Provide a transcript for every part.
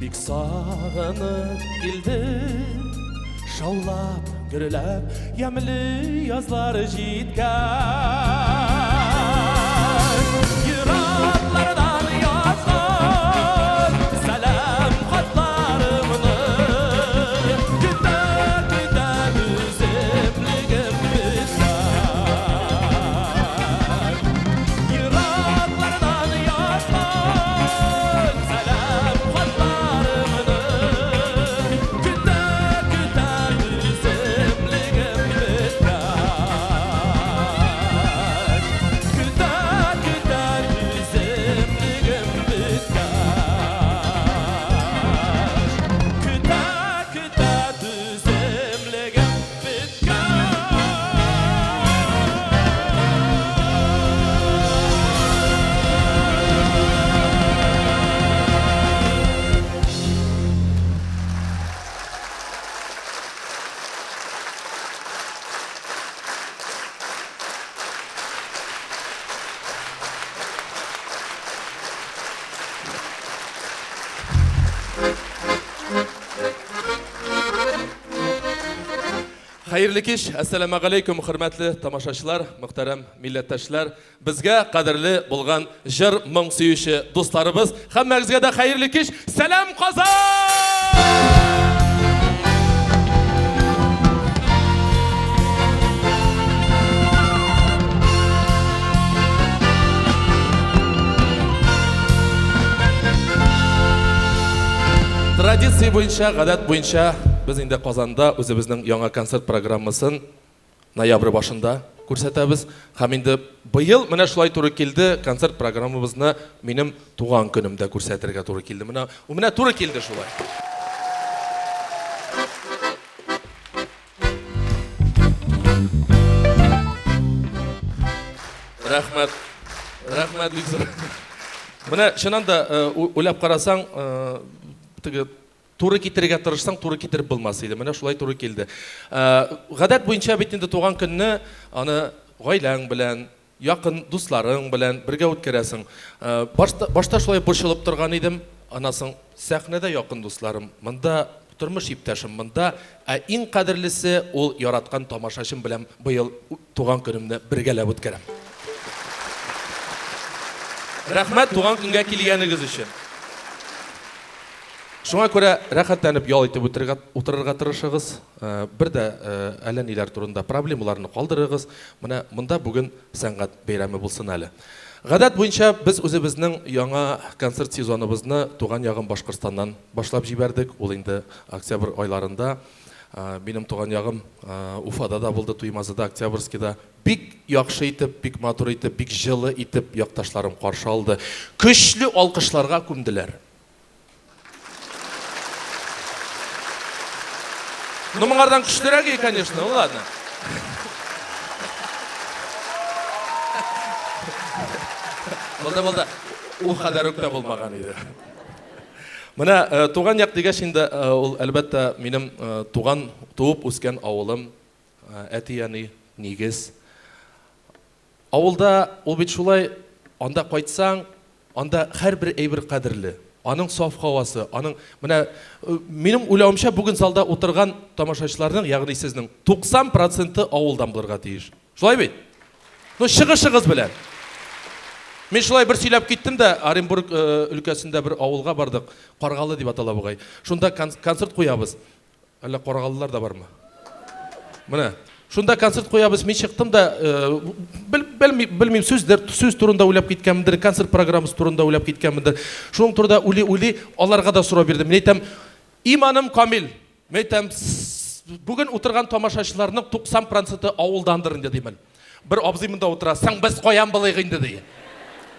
Бик сагынып килдем, шаулап, гөрләп, ямьле язлар җиткән. Ераклардан язган сәлам хатларымны көтә-көтә түземлегем беткән. Ераклардан язган сәлам хатларымны көтә-көтә түземлегем беткән. Хәерле кич, әссәламәгаләйкүм, хөрмәтле тамашачылар, мөхтәрәм милләттәшләр, безгә кадерле булган җыр моң сөюче дусларыбыз, һәммәгезгә дә хәерле кич, сәлам Казан! Традиция буенча, гадәт буенча без инде Казанда үзебезнең яңа концерт программасын ноябрь башында күрсәтәбез. Һәм инде быел менә шулай туры килде, концерт программабызны минем туган көнемдә күрсәтергә туры килде. Менә, менә туры килде шулай. Рәхмәт. Рәхмәт бик зур. Менә чыннан да э, уйлап карасаң, э, теге туры китерергә тырышсаң, туры китереп булмас иде. Менә шулай туры килде. Э, гадәт буенча бит инде туган көнне аны гаиләң белән, якын дусларың белән бергә үткәрәсең. Э, башта, башта шулай борчылып торган идем. Аннан соң сәхнәдә якын дусларым, монда тормыш иптәшем, монда, ә иң кадерлесе ул яраткан тамашачым белән быел туган көнемне бергәләп үткәрәм. Рәхмәт туган көнгә килгәнегез өчен. Шуңа күрә рәхәтләнеп ял итеп үтергә, утырырга тырышыгыз. Э, бер дә э, әллә ниләр турында проблемаларны калдырыгыз. Менә монда бүген сәнгать бәйрәме булсын әле. Гадәт буенча без үзебезнең яңа концерт сезоныбызны туган ягым Башкортстаннан башлап җибәрдек. Ул инде октябрь айларында. Э, минем туган ягым Уфада да булды, Туймазыда, Октябрьскийда. Бик яхшы итеп, бик матур итеп, бик җылы итеп якташларым каршы алды. Көчле алкышларга күмделәр. Ну, моңардан көчлерәк, конечно, ну ладно. Булды, булды. Ул кадәр үк тә булмаган иде. Менә э, туган як дигәч инде э, ул әлбәттә минем э, туган, туып үскән авылым, әти-әни, нигез. Авылда ул бит шулай, анда кайтсаң, анда һәрбер әйбер кадерле. Аның саф һавасы, аның менә минем уйлавымча, бүген залда утырган тамашачыларның, ягъни сезнең 90 проценты авылдан булырга тиеш. Шулай бит? Ну, чыгышыгыз белән. Мин шулай бер сөйләп киттем дә, Оренбург өлкәсендә бер авылга бардык, Каргалы дип атала бугай. Шунда концерт куябыз. Әллә каргалылар да бармы? Менә. Шунда концерт куябыз, мин чыктым да, э, белмим, белмим, сүздер, сүз турында уйлап киткәнмендер, концерт программасы турында уйлап киткәнмендер. Шуның турында уйлый-уйлый, аларга да сорау бирдем. Мин әйтәм, иманым камил. Мин әйтәм, бүген утырган тамашачыларның 90 проценты авылдандыр инде димен. Бер абзый монда утыра, соң без каян булыйк инде ди.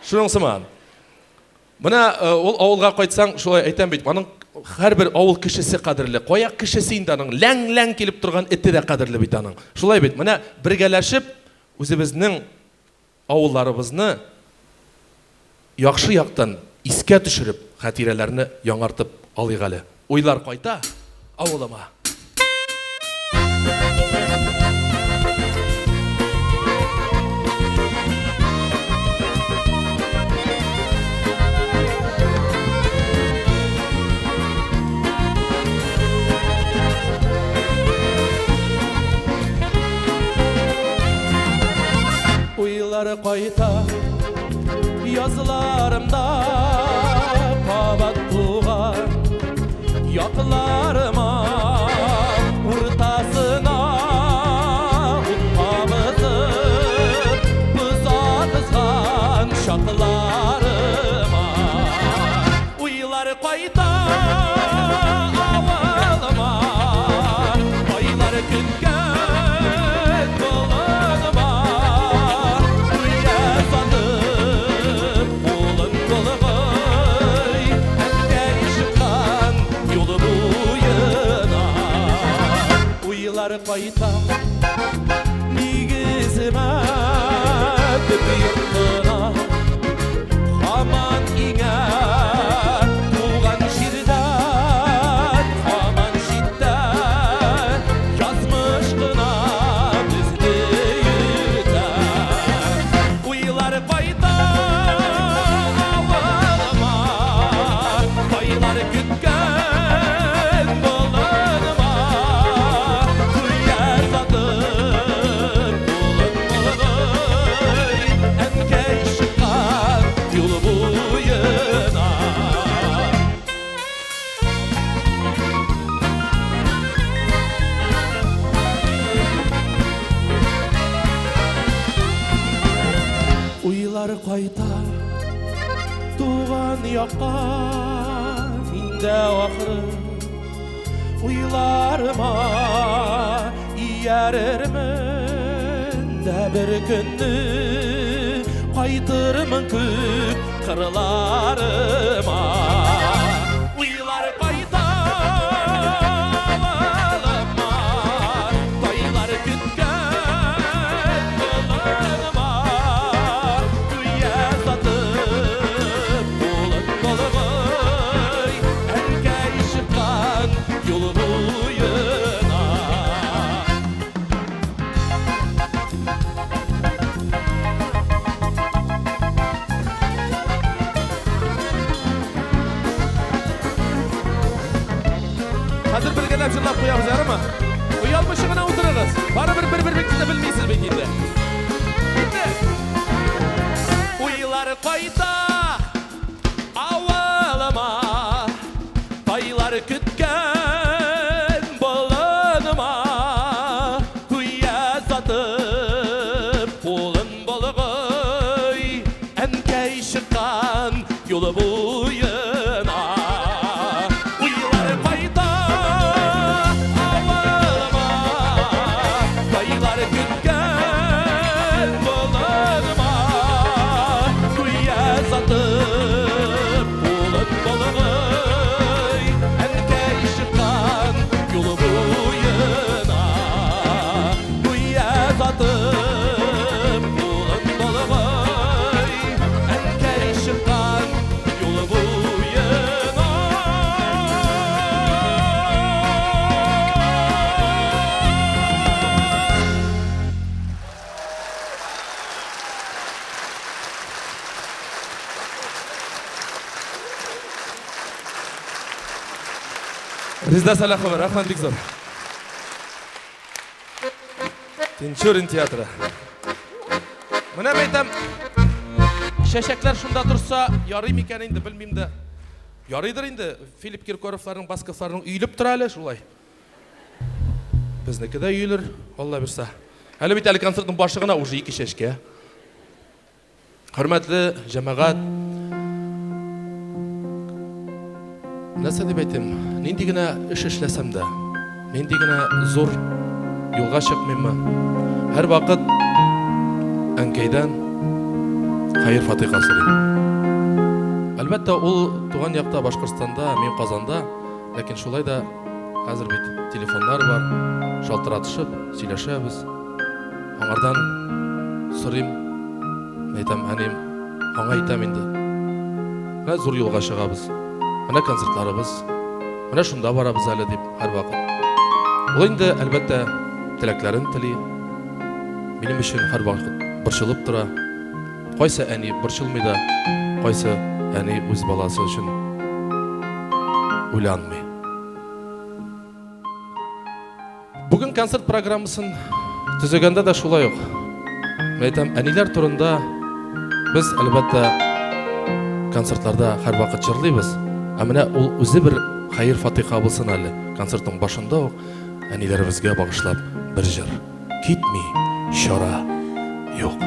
Шуның сыман. Менә э, ул авылга кайтсаң, шулай әйтәм бит, аның һәрбер авыл кешесе кадерле. Кая кешесе инде аның ләң-ләң килеп торган эте дә кадерле бит аның. Шулай бит. Менә бергәләшеп үзебезнең авылларыбызны яхшы яктан искә төшереп, хатирәләрне яңартып алыйк әле. Уйлар кайта авылыма. Уйлар кайта язларымда кабат туган якларыма уртасына ут кабызып боз агызган чакларыма уйлар кайта авылыма айлар көткән болыныма гүя сатып кулын болгый әткәй чыккан юлы буена уйлар кайта нигеземә төп йортына һаман иңә туган җирдән һаман читтә язмыш кына безне йөртә уйлар кайта авылыма айлар көткән болыныма гүя сатып Туган якка мин дә ахры уйларыма иярермен дә бер көнне кайтырмын күк кырларыма. Уйлар кайта авылыма, тайлар көткән болыныма. Гүя сатып кулын болгый, әнкәй чыккан юл буена. Хәзер бергәләп җырлап куябыз, ярымы? Оялмыйча гына утырыгыз. Барыбер бер-берегезне белмисез бит инде. Китте. Уйлар кайта авылыма, тайлар көткән болыныма. Гүя сатып кулын болгый, әнкәй чыккан юлы буена. Уйлар кайта авылыма, тайлар көткән болыныма. Гүя сатып кулын болгый, әнкәй чыккан юлы буена. Гүя сатып кулын болгый, әнкәй чыккан юлы буена. Резда Сәлахова, рәхмәт бик зур. Тинчурин театры. Менә әйтәм, чәчәкләр шунда торса, ярый микән инде, белмим дә. Ярыйдыр инде, Филипп Киркоровларның, Басковларның өелеп тора әле шулай. Безнеке дә өелер, Алла бирса. Әле бит әле концертның башы гына уже ике чәчкә. Хөрмәтле җәмәгать, нәрсә дип әйтим, нинди генә эш эшләсәм дә, нинди генә зур юлга чыкмыйммы, һәрвакыт әнкәйдән хәер-фатыйха сорыйм. Әлбәттә, ул туган якта, Башкортстанда, мин Казанда, ләкин шулай да хәзер бит телефоннар бар, шалтыратышып сөйләшәбез. Аңардан сорыйм, әйтәм, әнием, аңа әйтәм инде. Менә зур юлга чыгабыз, менә концертларыбыз, менә шунда барабыз әле дип һәрвакыт. Ул инде, әлбәттә, теләкләрен тели. Минем өчен һәрвакыт борчылып тора. Кайсы әни борчылмый да, кайсы әни үз баласы өчен уйланмый. Бүген концерт программасын төзегәндә дә шулай ук. Мин әйтәм, әниләр турында без, әлбәттә, концертларда һәрвакыт җырлыйбыз. Ә менә ул үзе бер хәер-фатиха булсын әле. Концертның башында ук әниләребезгә багышлап бер җыр. Китми чара юк.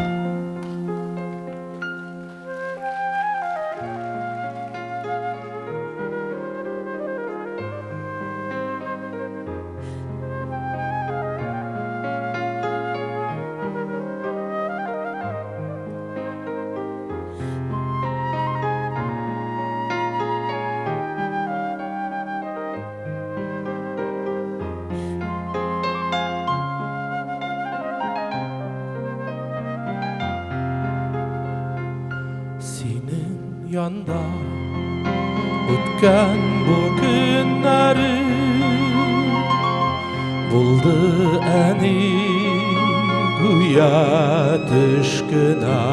Синең янда үткән бу көннәрем булды, әни, гүя төш кенә.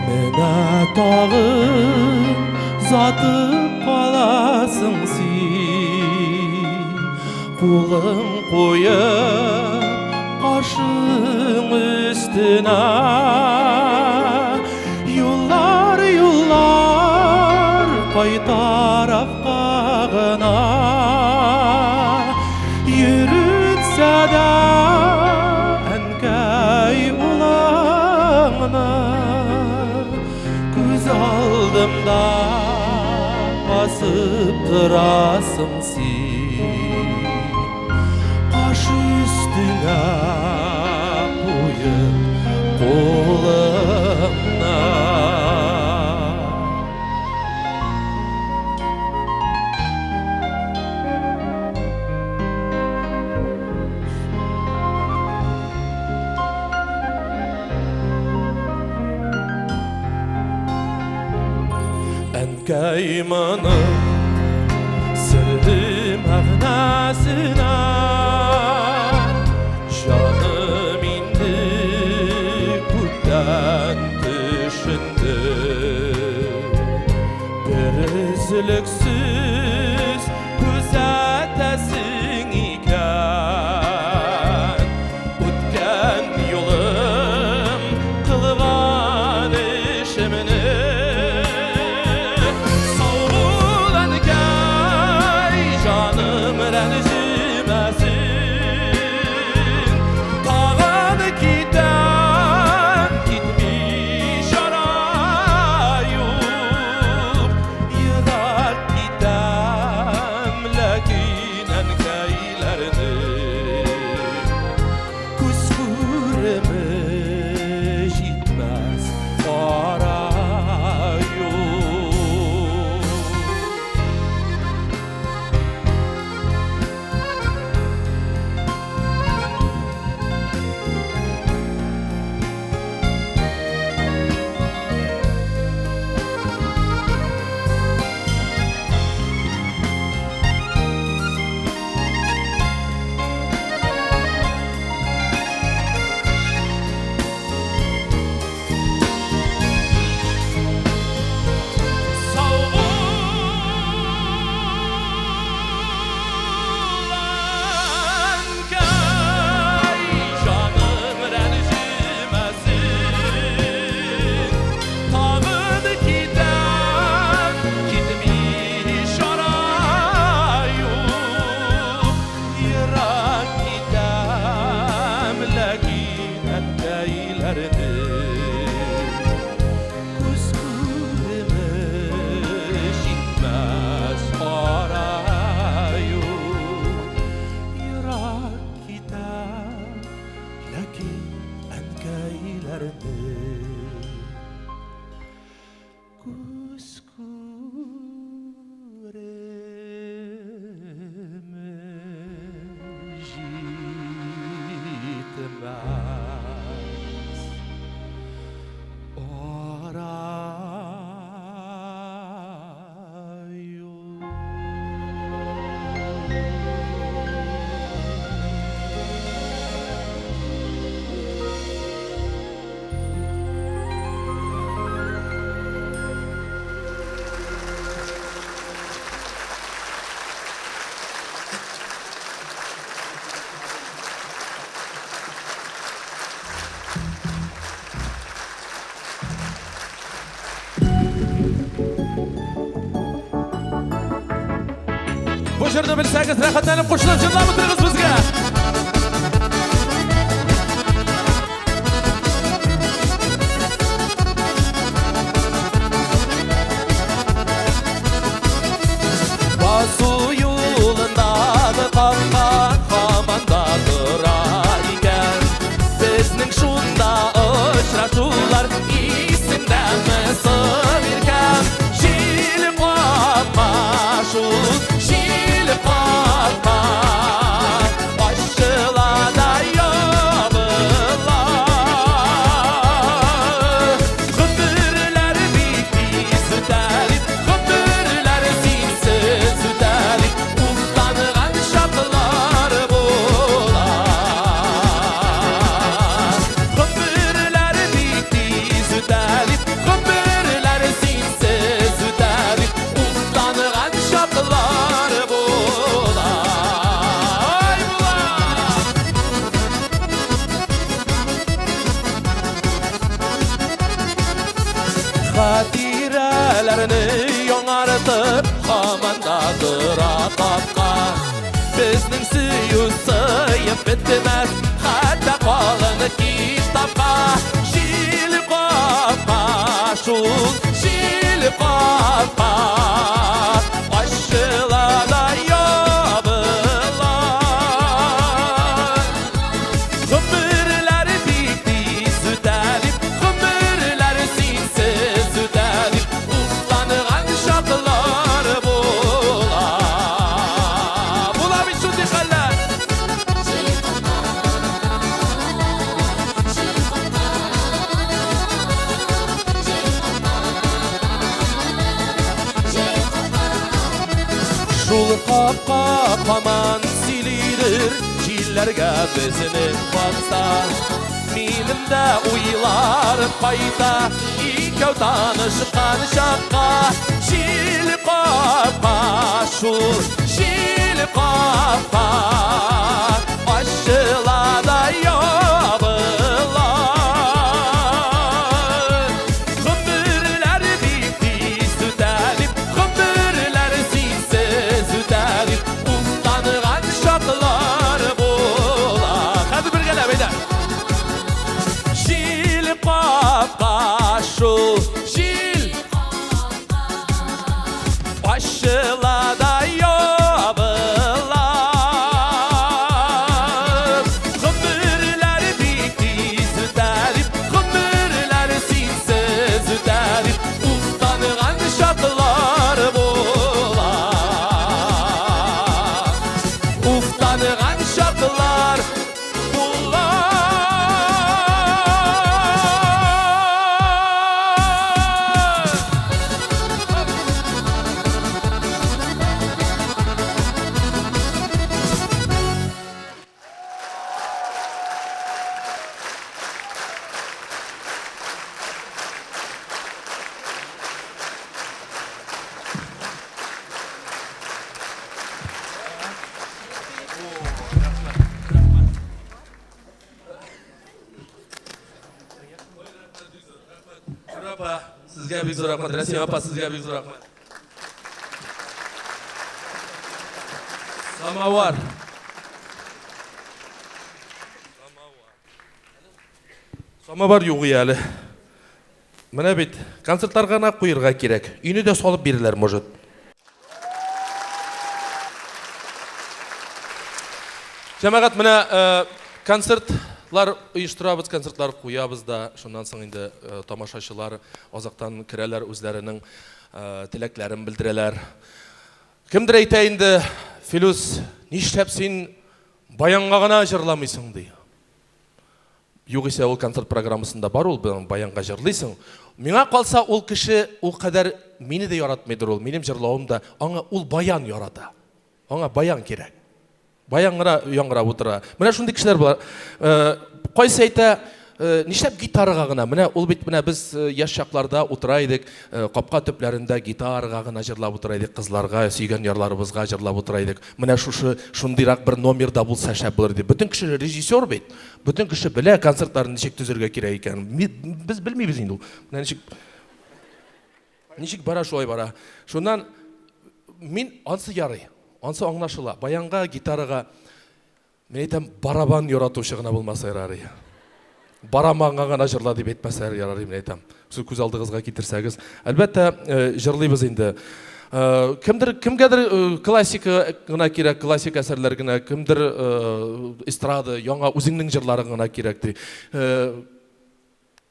Менә тагын озатып каласың син, кулың куеп кашың өстенә. Юллар, юллар кай тарафка гына йөртсә дә әнкәй улыңны, күз Алдымда басып торасың син, Каш өстеңә куеп кулыңны. Әнкәй моның серле мәгънәсенә җаным инде күптән төшенде. Берөзлексез күзәтәсең икән үткән юлым, кылган эшемне. Сау бул, әнкәй, җаным рәнҗемәсен. Тагын китәм, китми чара юк. Ерак китәм, ләкин әнкәйләрнең күз күреме җитмәс ара юк. Сау бул, әнкәй, җаным рәнҗемәсен. Тагын китәм, китми чара юк. Ерак китәм, ләкин әнкәйләрнең күз күреме җитмәс ара юк. Ерак китәм, ләкин әнкәйләрнең күз күреме җитмәс ара юк. Бу җырны белсәгез, рәхәтләнеп кушылып җырлап утырыгыз безгә. Басу юлындагы капка һаман да тора икән. Безнең шунда очрашулар исеңдәме, Сабиркәм? Җил какма шул, җил какма, ачыла да ябыла. Гомерләр бик тиз үтәр, гомерләр синсез үтәр, уфтанган чаклар була. Гомерләр бик тиз үтәр, гомерләр синсез үтәр, уфтанган чаклар була. Ай, була! Хатирәләрне яңартып, һаман да тора капка. Безнең сөю сыеп бетмәс, хәтта калын китапка. Җил какма шул, җил Шул капка һаман сөйлидер җилләргә безнең хакта. Минем дә уйларым кайта икәү танышкан чакка. Җил капка шул, җил капка ачыла да ябыла. Гомерләр бик тиз үтә дип, гомерләр синсез үтә дип, уфтанган чаклар була. Хәзер бергәләп әйдә. Җил капка шул, җил ачыла да ябыла. Гомерләр бик тиз үтә дип, гомерләр синсез үтә дип, уфтанган чаклар була. Уфтанган чаклар була. Апа, сезгә бик зур рәхмәт. Рәсим апа, сезгә бик зур рәхмәт. Самовар. Самовар юк әле. Менә бит концертларга гына куерга кирәк. Өйне дә салып бирерләр, может. Җәмәгать, менә концертлар оештырабыз, концертлар куябыз да, шуннан соң инде тамашачылар азактан керәләр, үзләренең теләкләрен белдерәләр. Кемдер әйтә инде, Филүс, нишләп син баянга гына җырламыйсың, ди. Югыйсә ул концерт программасында бар ул, баянга җырлыйсың. Миңа калса, ул кеше ул кадәр мине дә яратмыйдыр ул, минем җырлавым да, аңа ул баян ярата. Аңа баян кирәк. Баян гына яңгырап утыра. Менә шундый кешеләр бар. Кайсы әйтә, нишләп гитарага гына? Менә ул бит менә без яшь чакларда утыра идек, капка төпләрендә гитарага гына җырлап утыра идек, кызларга, сөйгән ярларыбызга җырлап утыра идек. Менә шушы шундыйрак бер номерда булса шәп булыр иде. Бөтен кеше режиссер бит. Бөтен кеше белә концертларны ничек төзергә кирәк икәнен. Без белмибез инде ул. Менә ничек ничек бара, шулай бара. Шуннан мин ансы ярый, ансы аңлашыла. Баянга, гитарага, мин әйтәм, барабан яратучы гына булмаса ярар. Барабанга гына җырла дип әйтмәсә ярар, мин әйтәм. Сез күз алдыгызга китерсәгез. Әлбәттә, җырлыйбыз инде. Кемдер, кемгәдер классика гына кирәк, классик әсәрләр генә, кемдер эстрада, яңа үзеңнең җырларың гына кирәк ди.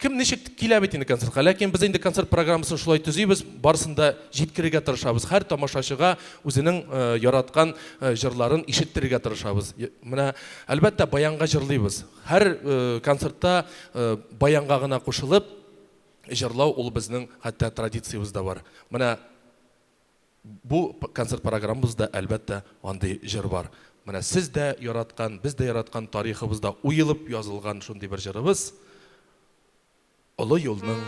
Кем ничек килә бит инде концертка. Ләкин без инде концерт программасын шулай төзибез, барысын да җиткерергә тырышабыз. Һәр тамашачыга үзенең яраткан җырларын ишеттерергә тырышабыз. Менә, әлбәттә, баянга җырлыйбыз. Һәр концертта баянга гына кушылып җырлау ул безнең хәтта традициябездә бар. Менә бу концерт программабызда, әлбәттә, андый җыр бар. Менә сез дә яраткан, без дә яраткан, тарихыбызда уелып язылган шундый бер җырыбыз Олы юлның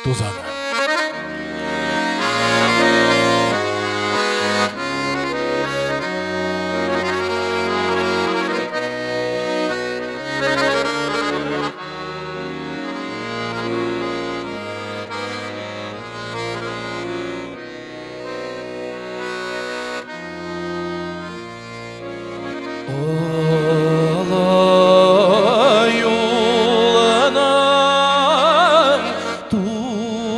тузаны. Олы юлның тузаны.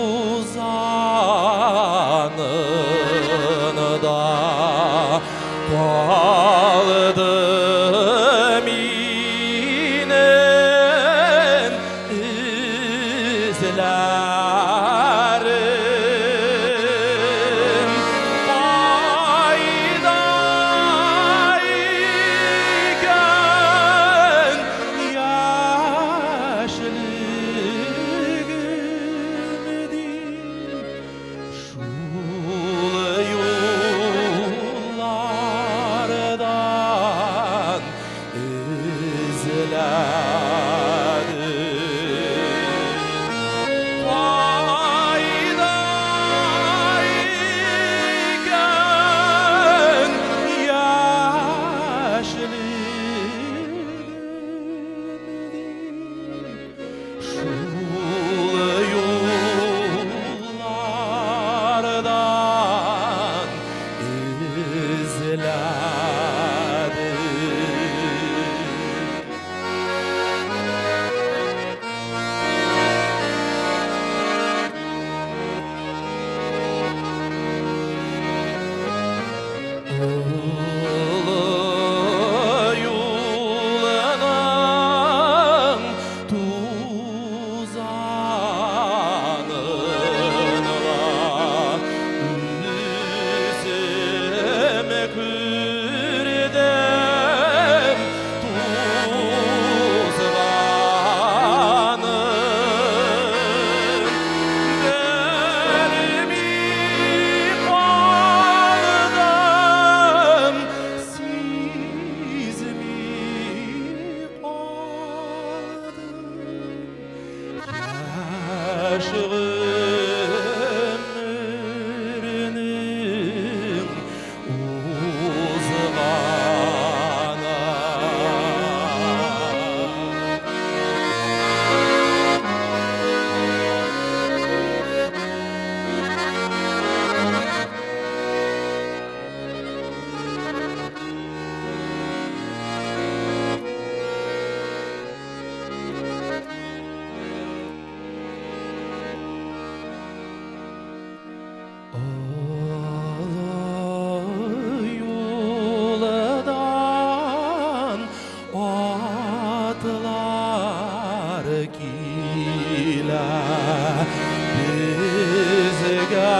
Олы юлдан атлар килә, безгә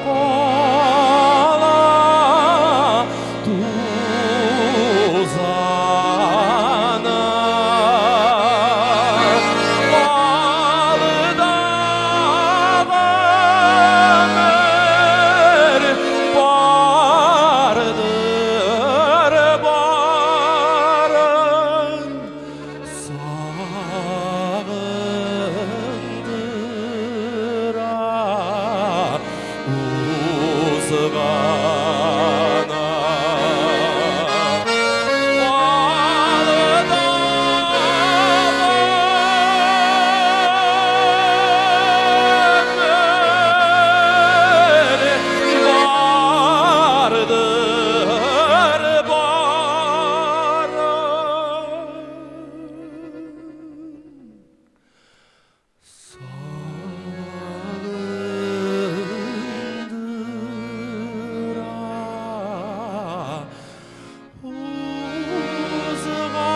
кала тузаны. Алда гомер бардыр барын сагындыра узганы. Алда гомер бардыр барын Сагындыра узганы.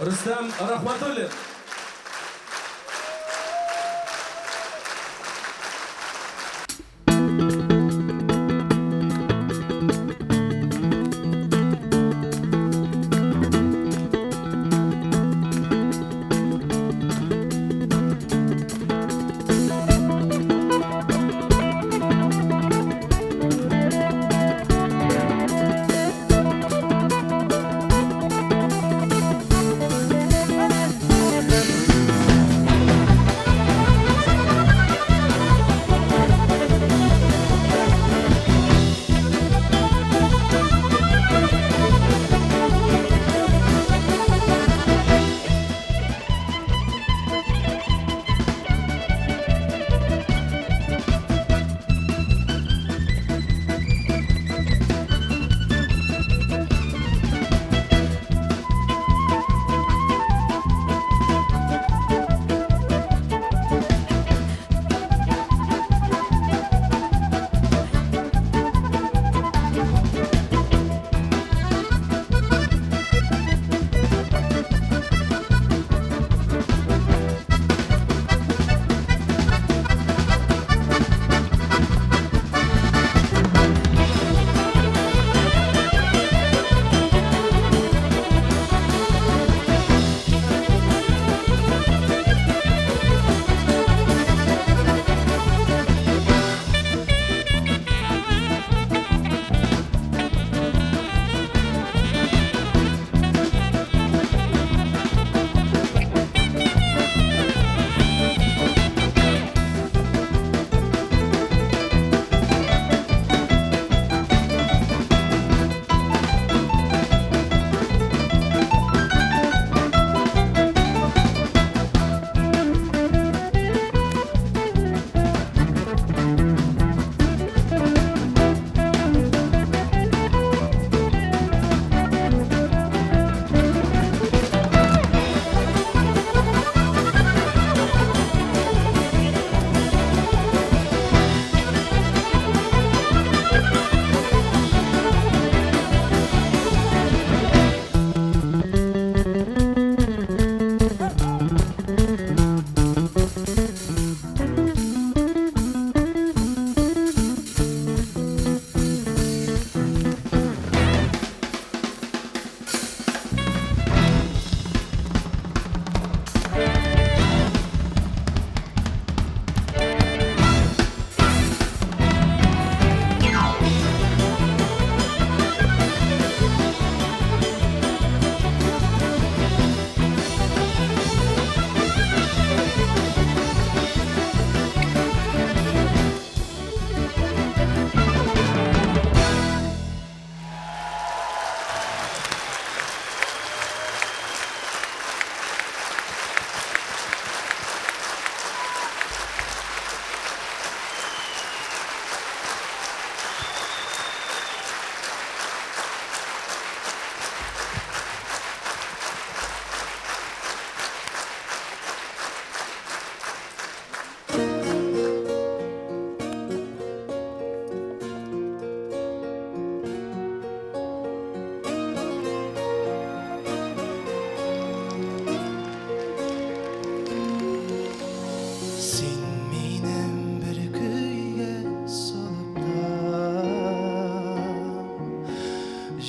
Рөстәм Рахматуллин.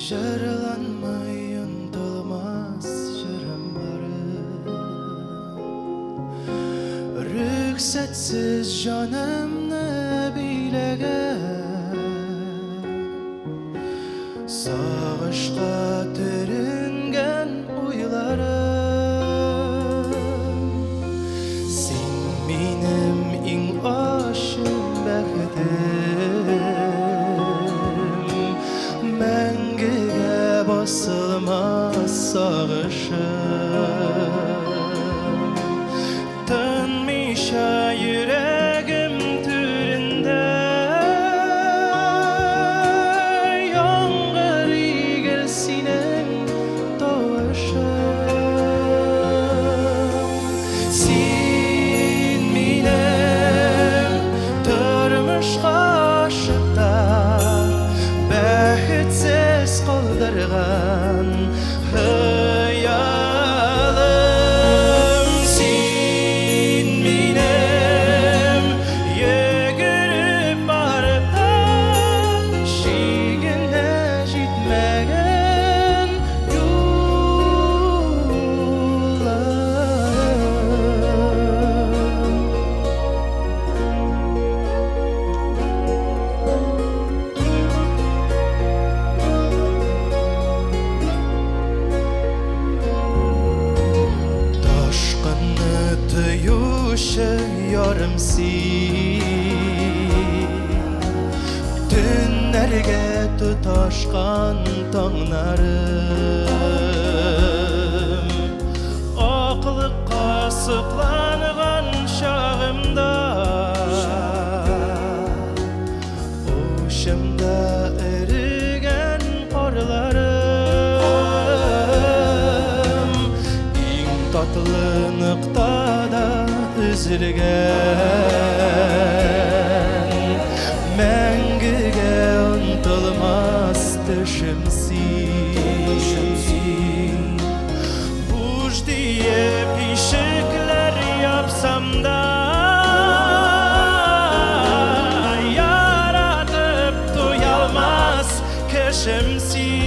Җырланмый онтылмас җырым бары. Рөхсәтсез җанымны биләгән, Сагышка төренгән уйларым. Син минем иң ачы бәхетем, Мәңгегә басылмас сагышым. Тынмыйча йөрәгем түрендә Яңгырый гел синең тавышың. Син минем тормышка ашып та Бәхетсез калдырган хыялым. Син минем йөгереп барып та Чигенә җитмәгән юлларым. Ташкынны тоючы ярым син, Төннәргә тоташкан таңнарым, Аклыкка сокланган чагымда, Учымда эрегән карларым, Иң татлы ноктада өзелгән, Мәңгегә онытылмас төшем син. Буш диеп ишекләр япсам да, Яратып туялмас кешем син.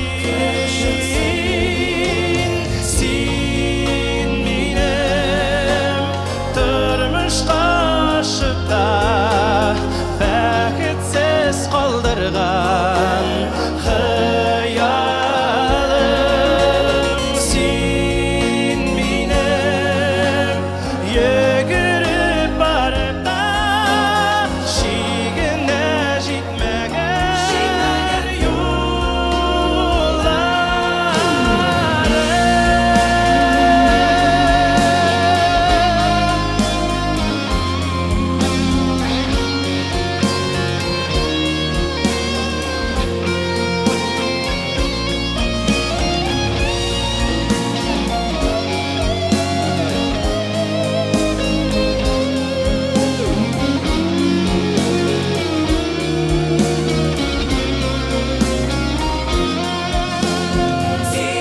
Син минем тормышка ашып та Бәхетсез калдырган хыялым. Син минем йөгереп барып та Чигенә җитмәгән юлларым.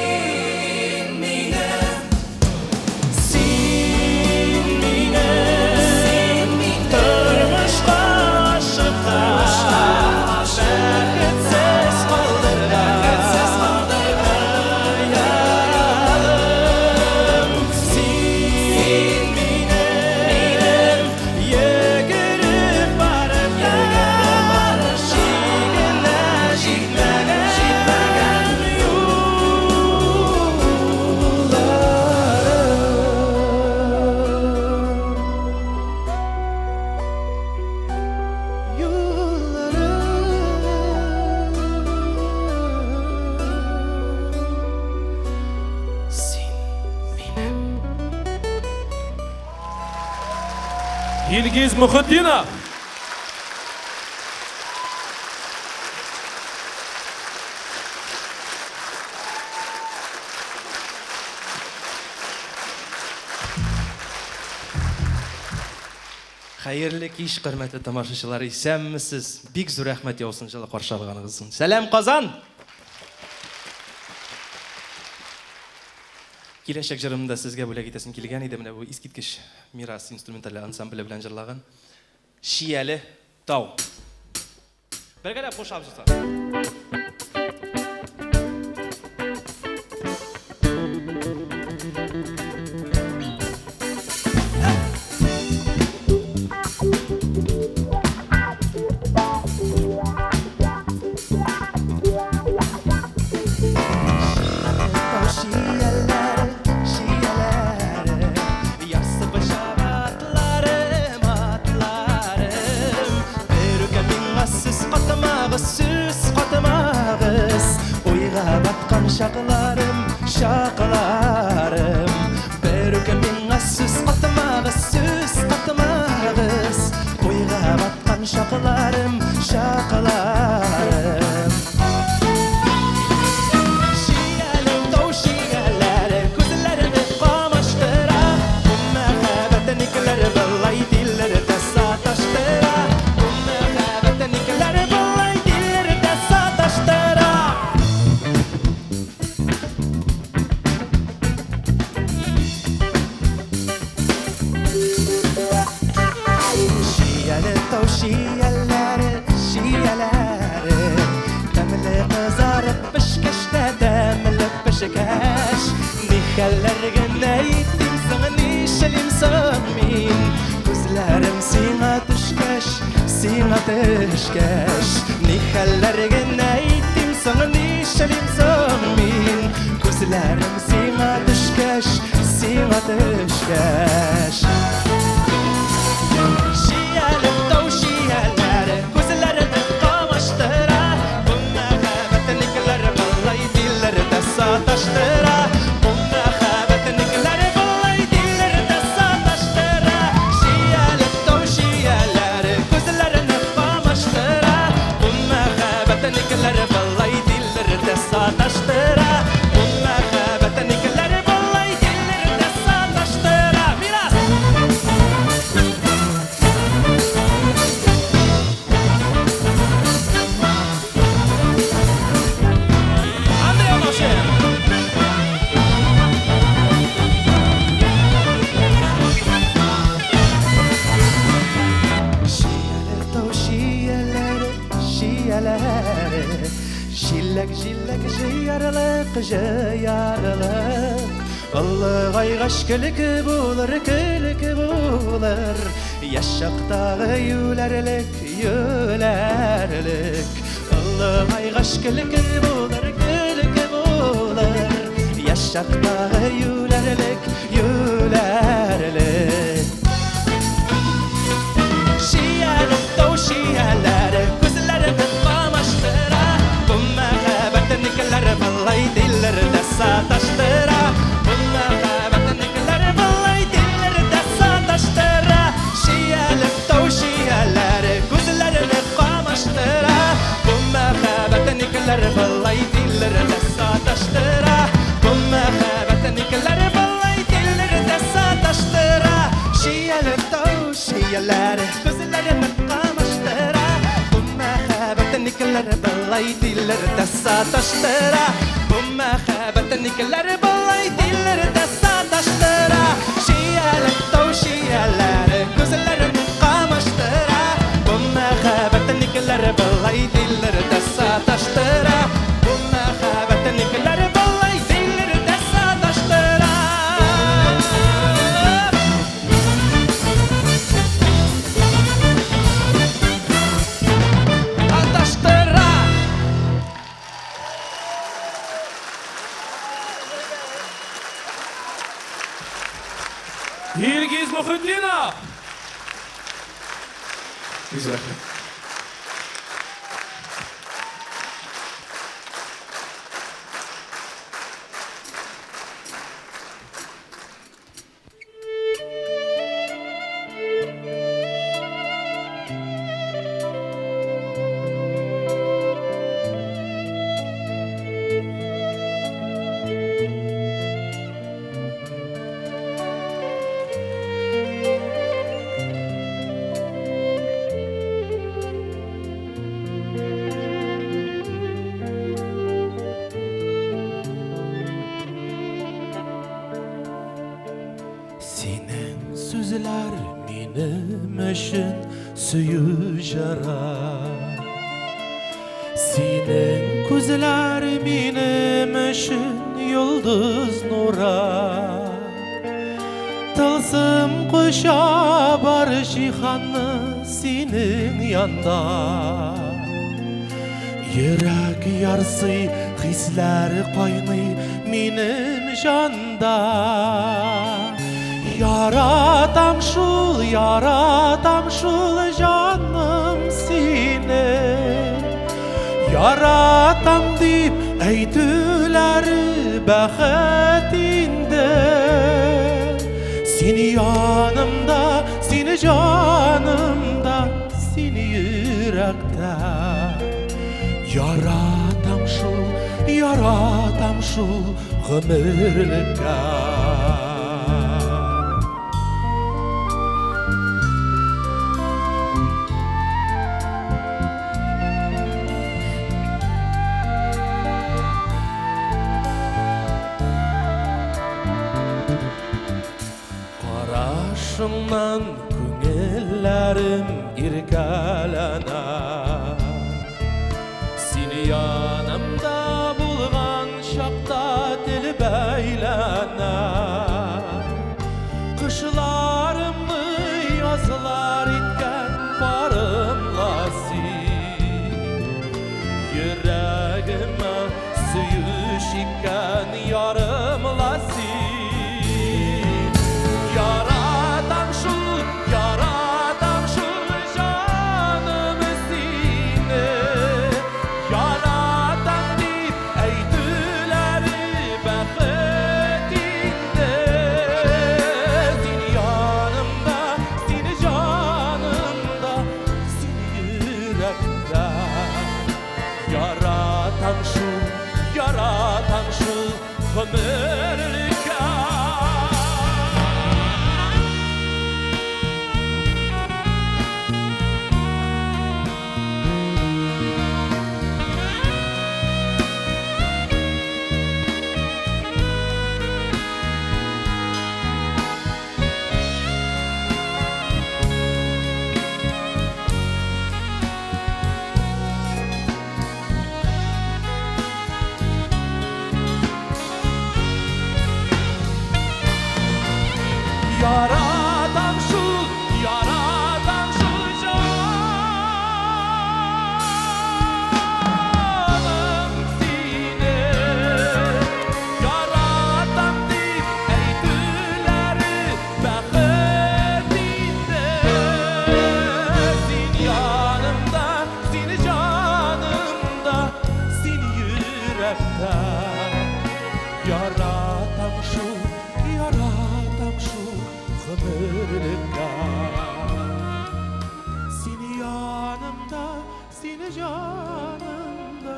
Син минем, син минем тормышка ашып та Бәхетсез калдырган хыялым. Син минем йөгереп барып та Чигенә җитмәгән юлларым. Юлларым. Син минем. Илгиз Мөхетдинов! Хәерле кич, хөрмәтле тамашачылар, исәнмесез. Бик зур рәхмәт яусын җылы каршы алганыгыз өчен. Сәлам, Казан! Киләчәк җырымны да сезгә бүләк итәсем килгән иде. Менә бу искиткеч Мирас инструменталь ансамбле белән җырлаган Чияле тау. Бергәләп кушабыз, дуслар. чакларым, чакларым. Берүк миңа сүз катмагыз, сүз катмагыз. Уйга баткан чакларым, чакларым. Чияле тау чияләре күзләрне камаштыра. Бу мәхәббәтнекеләр болай дилләрдә саташтыра. Бу мәхәббәтнекеләр болай дилләрдә саташтыра. Чияле тау чияләре, чияләре. Тәмле кызарып пешкәч тә, тәмле пешкәч. Ни хәлләр генә итим соң, нишлим соң мин? Күзләрем сиңа төшкәч, сиңа төшкәч. Ни хәлләр генә итим соң, нишлим соң мин? Күзләрем сиңа төшкәч, сиңа төшкәч. Чияле тау чияләре күзләрне камаштыра. Бу мәхәббәтнекеләр болай дилләрдә саташтыра. Бу мәхәббәтнекеләр болай дилләрдә саташтыра. Чияле тау чияләре күзләрне камаштыра. Бу мәхәббәтнекеләр болай дилләрдә саташтыра. Бу мәхәббәтнекеләр болай дилләрдә саташтыра. Мирас! Андрей Аношин! Чияле тау чияләре, чияләре. Җиләк, җиләк җыярлык, җыярлык. Олыгайгач көлке булыр, көлке булыр. Яшь чактагы юләрлек, юләрлек. Олыгайгач көлке булыр, көлке булыр. Яшь чактагы юләрлек, юләрлек. Чияле тау чияләре күзләрне камаштыра. Бу мәхәббәтнекеләр болай дилләрдә саташтыра. Бу мәхәббәтнекеләр болай дилләрдә саташтыра. Чияле тау чияләре күзләрне камаштыра. Бу мәхәббәтнекеләр болай дилләрдә саташтыра. Бу мәхәббәтнекеләр болай дилләрдә саташтыра. Чияле тау чияләре күзләрне камаштыра. Бу мәхәббәтнекеләр болай дилләрдә саташтыра. Бу мәхәббәтнекеләр болай дилләрдә саташтыра. Чияле тау чияләре күзләрне камаштыра. Бу мәхәббәтнекеләр болай дилләрдә саташтыра. Бу мәхәббәтнекеләр болай дилләрдә саташтыра. Саташтыра. Илгиз Мөхетдинов! Рәхмәт. Синең сүзләр минем өчен сөю җыры. Синең күзләр минем өчен йолдыз нуры. Тылсым коча бар җиһанны синең янда. Йөрәк ярсый, хисләр кайный минем җанда. Яратам шул, яратам шул җаным сине. Яратам дип әйтүләр бәхет инде. Син янымда, син җанымда, син йөрәктә. Яратам шул, яратам шул гомерлеккә. Карашыңнан күңелләрем иркәләнә. Син янымда булган чакта тел бәйләнә. Кышларымны язлар иткән парымла син. Йөрәгемә сөю чиккән ярымла син. Яратам шул, яратам шул җаным сине. Яратам дип әйтүләре бәхет инде. Син янымда, син җанымда, син йөрәктә. Яратам шул, яратам шул гомерлеккә. Яратам шул, яратам шул җаным сине. Яратам дип әйтүләре бәхет инде. Син янымда, син җанымда, син йөрәктә. Яратам шул, яратам шул гомерлеккә. Син янымда, син җанымда,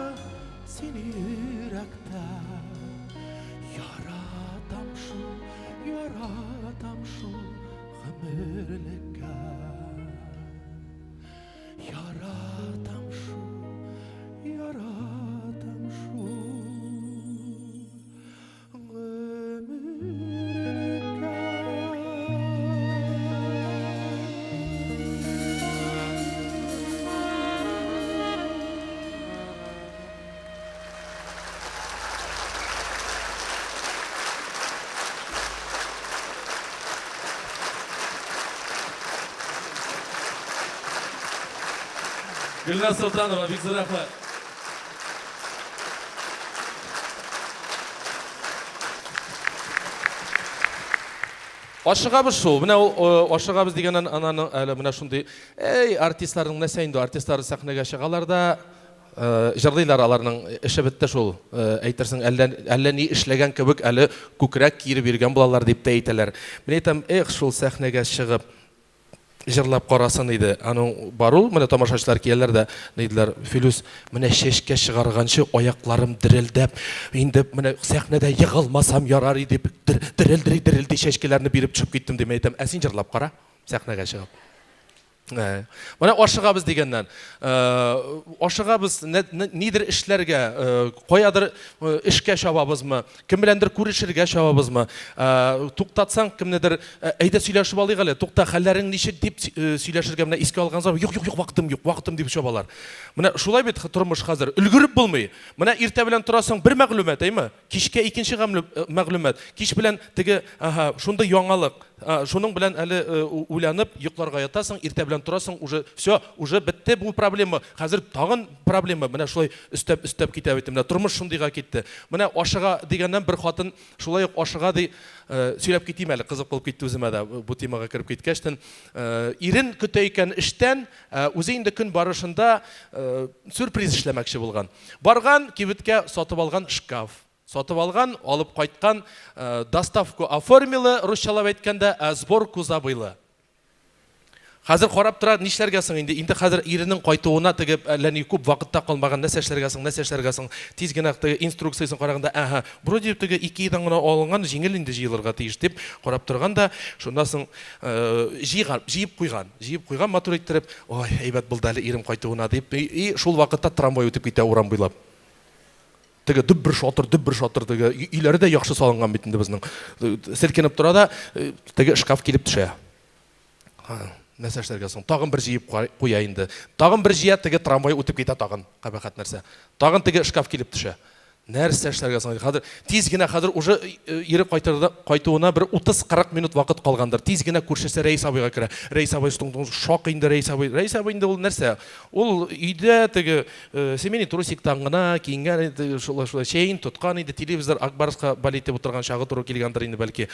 син йөрәктә. Яратам шул, яратам шул гомерлеккә. Яратам шул, яратам шул гомерлеккә. Гөлназ Солтанова, бик зур рәхмәт. Ашыгабыз шул. Менә ул ашыгабыз дигәннән ананың әле менә шундый, эй, артистларның нәрсә инде, артистлар сәхнәгә чыгалар да, җырлыйлар, аларның эше бетте шул. Әйтерсең, әллә әллә ни эшләгән кебек, әле күкрәк киереп йөргән булалар дип тә әйтәләр. Мин әйтәм, эх, шул сәхнәгә чыгып җырлап карасын иде. Аның бар ул, менә тамашачылар киләләр дә, диделәр, Филүс, менә чәчкә чыгарганчы аякларым дерелдәп, инде менә сәхнәдә егылмасам ярар иде дип, дерелди дерелди чәчкәләрне биреп төшеп киттем, дип әйтәм. Ә син җырлап кара, сәхнәгә чыгып. Менә ашыгабыз дигәннән, ашыгабыз нидер эшләргә, каядыр эшкә чабабызмы, кем беләндер күрешергә чабабызмы, туктатсаң кемнедер, әйдә сөйләшеп алыйк әле, тукта, хәлләрең ничек дип сөйләшергә менә искә алган заман, юк, юк, юк, вакытым юк, вакытым дип чабалар. Менә шулай бит тормыш хәзер, өлгереп булмый. Менә иртә белән торасың, бер мәгълүмат, әйме? Кичкә икенче мәгълүмат. Кич белән теге, ага, шундый яңалык. Шуның белән әле уйланып йокларга ятасың, иртә белән торасың, уже все, уже бетте бу проблема. Хәзер тагын проблема. Менә шулай өстәп өстәп китә бит. Менә тормыш шундыйга китте. Менә ашыга дигәннән бер хатын шулай ук ашыга ди. Сөйләп китим әле, кызык булып китте үземә дә бу темага кереп киткәчтен. Ирен көтә икән эштән, үзе инде көн барышында сюрприз эшләмәкче булган. Барган кибеткә, сатып алган шкаф. Сатып алган, алып кайткан, доставку оформила, русчалап әйткәндә, ә сборку забыла. Хәзер карап тора, нишләргә соң инде? Инде хәзер иренең кайтуына теге әллә ни күп вакытта калмаган, нәрсә эшләргә соң, нәрсә эшләргә соң? Тиз генә теге инструкциясен караганда, әһә, вроде теге Икеядан гына алынган, җиңел инде җыелырга тиеш дип карап торган да, шуннан соң җыйган, җыеп куйган, җыеп куйган матур иттереп, ой, әйбәт булды әле ирем кайтуына дип, и шул вакытта трамвай үтеп китә урам буйлап. Теге дөп бер шатыр, дөп бер шатыр, теге өйләре дә яхшы салынган бит инде безнең. Селкенеп тора да, теге шкаф килеп төшә. Нәрсә эшләргә соң? Тагын бер җыеп куя инде. Тагын бер җыя, теге трамвай үтеп китә тагын. Кабахәт нәрсә. Тагын теге шкаф килеп төшә. Нәрсә эшләргә соң? Хәзер тиз генә, хәзер уже ире кайтырда, кайтуына бер 30-40 минут вакыт калгандыр. Тиз генә күршесе Рәис абыйга керә. Рәис абый шок инде Рәис абый. Рәис абый инде ул нәрсә? Ул өйдә теге семейный трусиктан гына киенгән иде, шулай шулай чәен тоткан иде, телевизор Ак Барска болеть итеп утырган чагы туры килгәндер инде бәлки.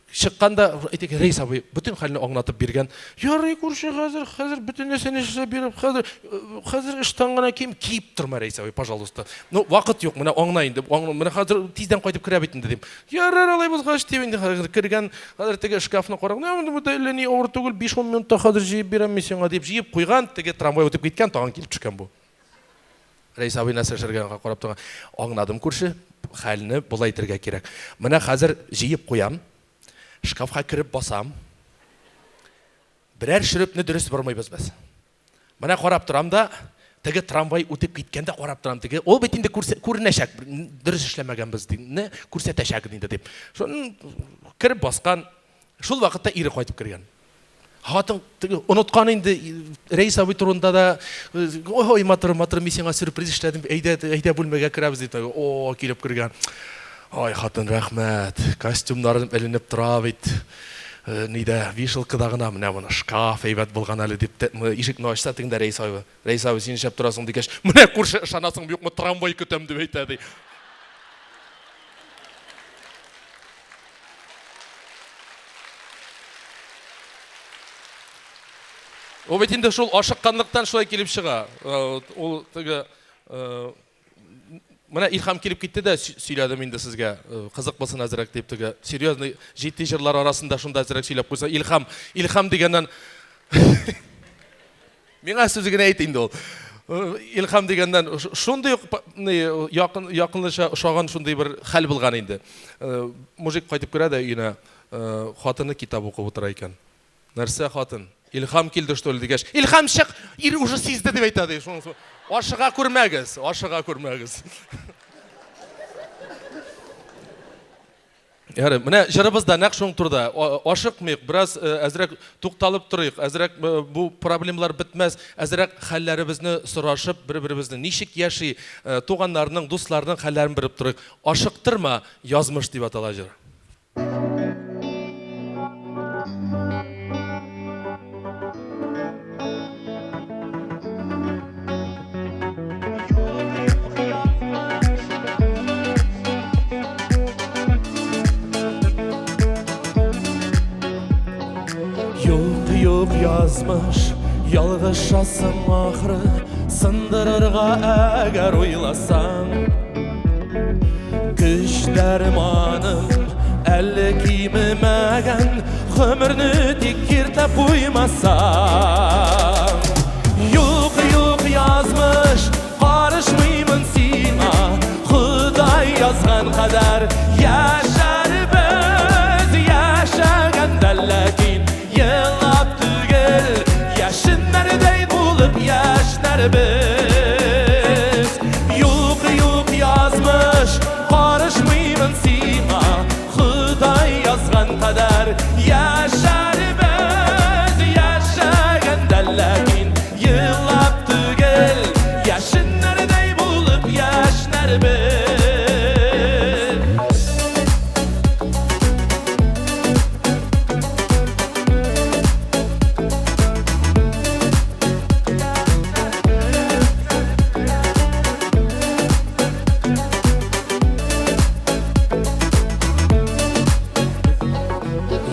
Чыкканда әйтик, Рәис абый бөтен хәлне аңлатып биргән. Ярый, күрше, хәзер, хәзер бөтен нәрсәне эшләп биреп, хәзер, хәзер ыштан гына кием киеп торма, Рәис абый, пожалуйста. Ну, вакыт юк, менә аңла инде, менә хәзер тиздән кайтып керә бит инде дим. Ярар, алай булгач, дип инде хәзер кергән, хәзер теге шкафны караган, ну, бу да әллә ни авыр түгел, 5-10 минутта хәзер җыеп бирәм мин сиңа, дип җыеп куйган, теге трамвай үтеп киткән, тагын килеп төшкән бу. Рәис абый нәрсә эшләргә карап торган. Аңладым, күрше, хәлне болай итәргә кирәк. Менә хәзер җыеп куям, шкафка кереп басам. Берәр шөрепне дөрес бормыйбыз без. Менә карап торам да, теге трамвай үтеп киткәндә карап торам, теге ул бит инде күренәчәк, дөрес эшләмәгәнбез дигәнне күрсәтәчәк инде дип. Шуны кереп баскан, шул вакытта ире кайтып кергән. Хатын теге оныткан инде Рәис абый турында да, ой, матур, матур, мин сиңа сюрприз эшләдем, әйдә, әйдә бүлмәгә керәбез дип. О, килеп кергән. Ай, хатын, рәхмәт, костюмнарым эленеп тора бит. Нидә, вешалкада гына, менә моны шкаф әйбәт булган әле дип, ишекне ачса, тегендә Рәис абый. Рәис абый, син нишләп торасың дигәч, менә күрше, ышанасыңмы, юкмы, трамвай көтәм дип әйтә, ди. Ул бит инде шул ашыкканлыктан шулай килеп чыга. Ул теге Менә Илһам килеп китте дә сөйләдем инде сезгә. Кызык булсын әзрәк дип теге серьезный җитди җырлар арасында шунда әзрәк сөйләп куйса. Илһам, Илһам дигәннән Миңа сүзе генә әйт инде ул. Илһам дигәннән шундый ук якын якынлаша ошаган шундый бер хәл булган инде. Мужик кайтып керә дә өенә, хатыны китап укып утыра икән. Нәрсә, хатын? Илһам килде, что ли, дигәч, Илһам чык, ир уже сизде дип әйтә ди. Шуның ашыга күрмәгез, ашыга күрмәгез. Ярый, менә җырыбыз да нәкъ шуның турыда. Ашыкмыйк, бераз әзрәк тукталып торыйк, әзрәк бу проблемалар бетмәс, әзрәк хәлләребезне сорашып, бер-беребезне ничек яши, туганнарның, дусларның хәлләрен белеп торыйк. Ашыктырма, язмыш дип атала җыр. Юк, юк, язмыш, ялгышасың ахры, сындырырга әгәр уйласаң. Көч дәрманым әле кимемәгән, гомерне тик киртәп куймасаң. Юк, юк, язмыш, карышмыймын сиңа, Ходай язган кадәр яшәрбез, яшәгәндә ләкин елап түгел, яшеннәрдәй булып яшьнәрбез. Юк, юк, язмыш, карышмыймын сиңа, Ходай язган кадәр яшәрбез, яшәгәндә ләкин елап түгел, яшеннәрдәй булып яшьнәрбез.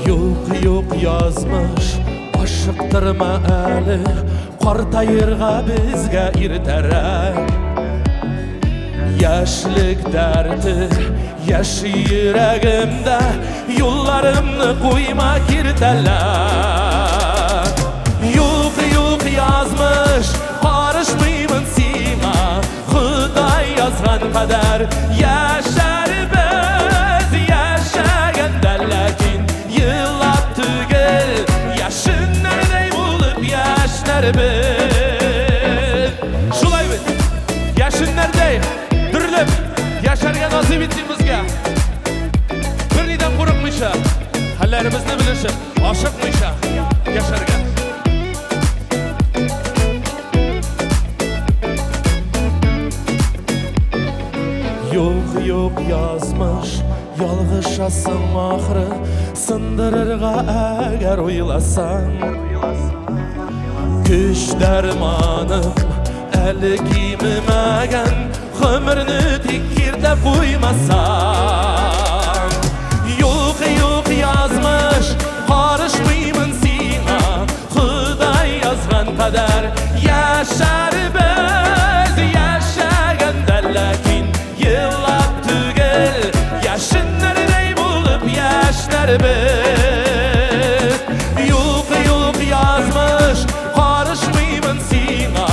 Юк, юк, язмыш, ашыктырма әле, картаерга безгә иртәрәк. Яшьлек дәрте яши йөрәгемдә, юлларымны куйма киртәләп. Юк, юк, язмыш, карышмыймын сиңа, Ходай язган кадәр яшәрбез, яшәгәндә ләкин елап түгел, яшеннәрдәй булып яшьнәрбез. Шулай бит, яшеннәрдәй дөрләп яшәргә насыйп итсен безгә. Бернидән курыкмыйча, хәлләребезне белешеп, ашыкмыйча яшәргә. Юк, юк, язмыш, ялгышасың ахры, сындырырга әгәр уйласаң. Көч дәрманым әле кимемәгән, гомерне тик киртәп куймасаң. Юк, юк, язмыш, карышмыймын сиңа, Ходай язган кадәр яшәрбез, яшәгәндә ләкин елап түгел, яшеннәрдәй булып яшьнәрбез. Юк, юк, язмыш, карышмыймын сиңа,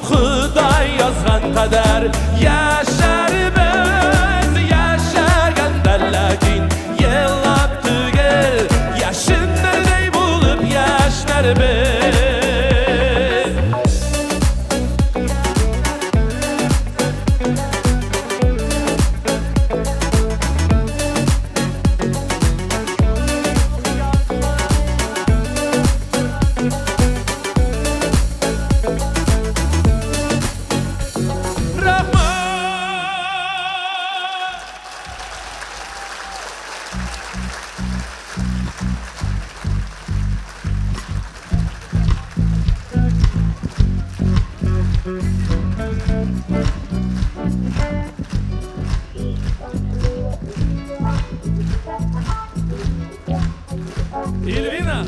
Ходай язган кадәр яшәрбез, яшәгәндә ләкин елап түгел, яшеннәрдәй булып яшьнәрбез. Рәхмәт! Эльвина!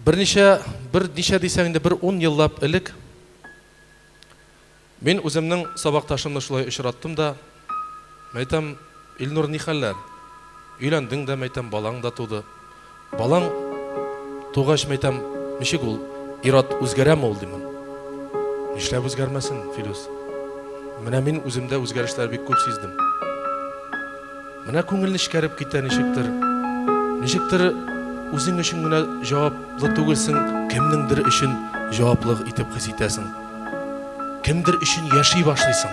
Берничә, берничә дисәң инде, бер ун еллап элек мин үземнең сабакташымны шулай очраттым да, мәйтәм, Илнур, ни хәлләр? Өйләндең дә, мәйтәм, балаң да туды. Балаң тугач, мәйтәм, ничек ул, ир-ат үзгәрәме ул, димен. Нишләп үзгәрмәсен, Филүс? Менә мин үземдә үзгәрешләр бик күп сиздем. Менә күңел нечкәреп китә ничектер. Ничектер үзең өчен генә җаваплы түгелсең, кемнеңдер өчен җаваплы итеп хис итәсең. Кемдер өчен яши башлыйсың.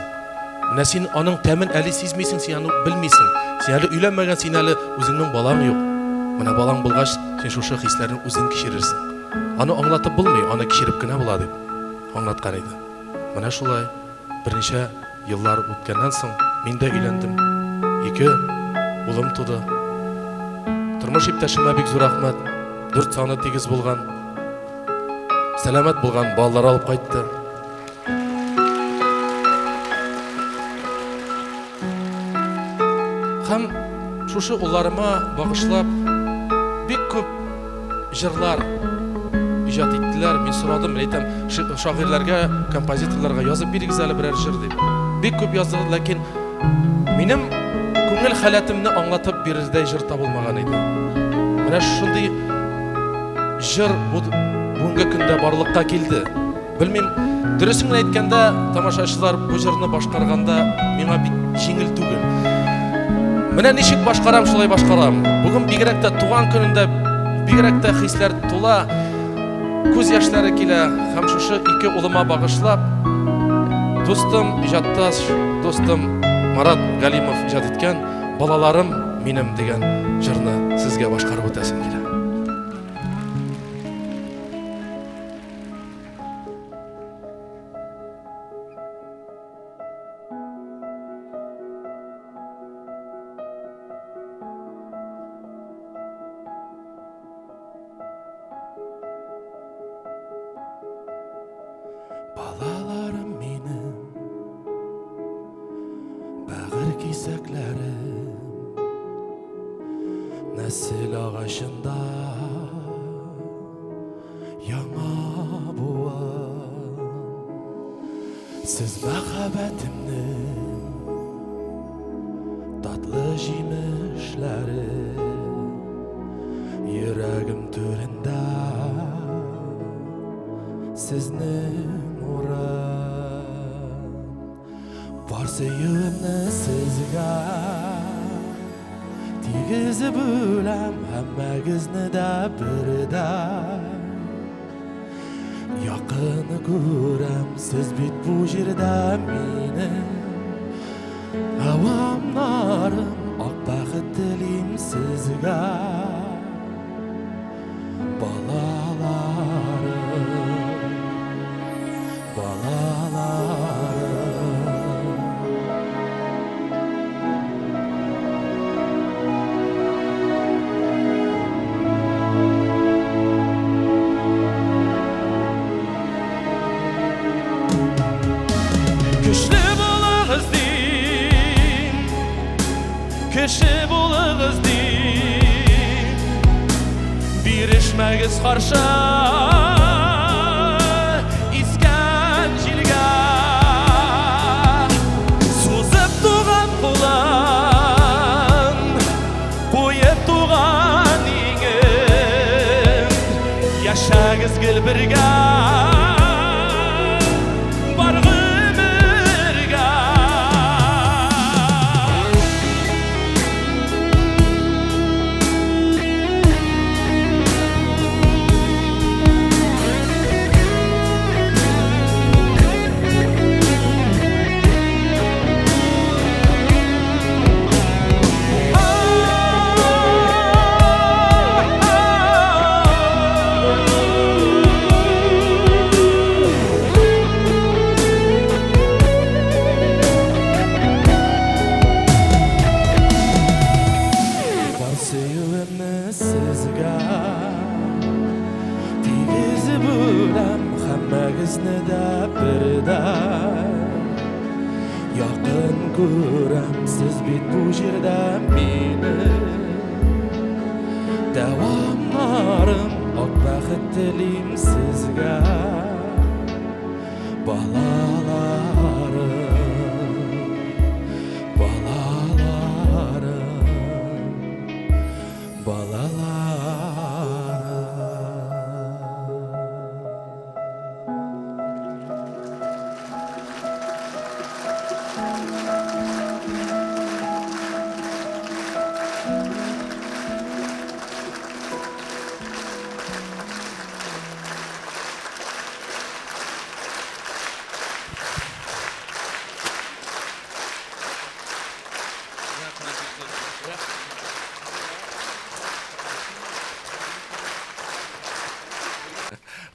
Менә син аның тәмен әле сизмисең, син аны белмисең. Син әле өйләнмәгән, син әле үзеңнең балаң юк. Менә балаң булгач, син шушы хисләрне үзең кичерерсең. Аны аңлатып булмый, аны кичереп кенә була, дип аңлаткан иде. Менә шулай. Берничә еллар үткәннән соң мин дә өйләндем. Ике улым туды. Тормыш иптәшемә бик зур рәхмәт. Дүрт саны тигез булган, сәламәт булган балалар алып кайтты. Һәм шушы улларыма багышлап бик күп җырлар иҗат иттеләр. Мин сорадым, мин әйтәм, шагыйрьләргә, композиторларга язып бирегез әле берәр җыр дип. Бик күп яздылар, ләкин минем күңел халәтемне аңлатып бирердәй җыр табылмаган иде. Менә шундый җыр бу бүгенге көндә барлыкка килде. Белмим, дөресен генә әйткәндә, тамашачылар бу җырны башкарганда миңа бик җиңел түгел. Менә ничек башкарам, шулай башкарам. Бүген бигрәк тә туган көнендә бигрәк тә хисләр тула, күз яшьләре килә һәм шушы ике улыма багышлап, дустым, иҗатташ дустым Марат Галимов иҗат иткән Балаларым минем дигән җырны сезгә башкарып үтәсем килә. Балаларым минем, бәгырь кисәкләрем. Нәсел агачында яңа буын. Сез мәхәббәтемнең татлы җимешләре, йөрәгем түрендә сезнең урын. Бар сөюемне сезгә тигезеп үләм, һәммәгезне дә бердәй якын күрәм. Сез бит бу җирдә минем дәвамнарым, ак бәхет телим сезгә, балаларым, балаларым. Көчле булыгыз дим, кеше булыгыз дим, бирешмәгез каршы искән җилгә. Сузып туган кулын, куеп туган иңен, яшәгез гел бергә, бар гомергә. Бар сөюемне сезгә тигезеп үләм, һәммәгезне дә бердәй якын күрәм. Сез бит бу җирдә минем дәвамнарым, ак бәхет телим сезгә, балаларым, балаларым, балаларым.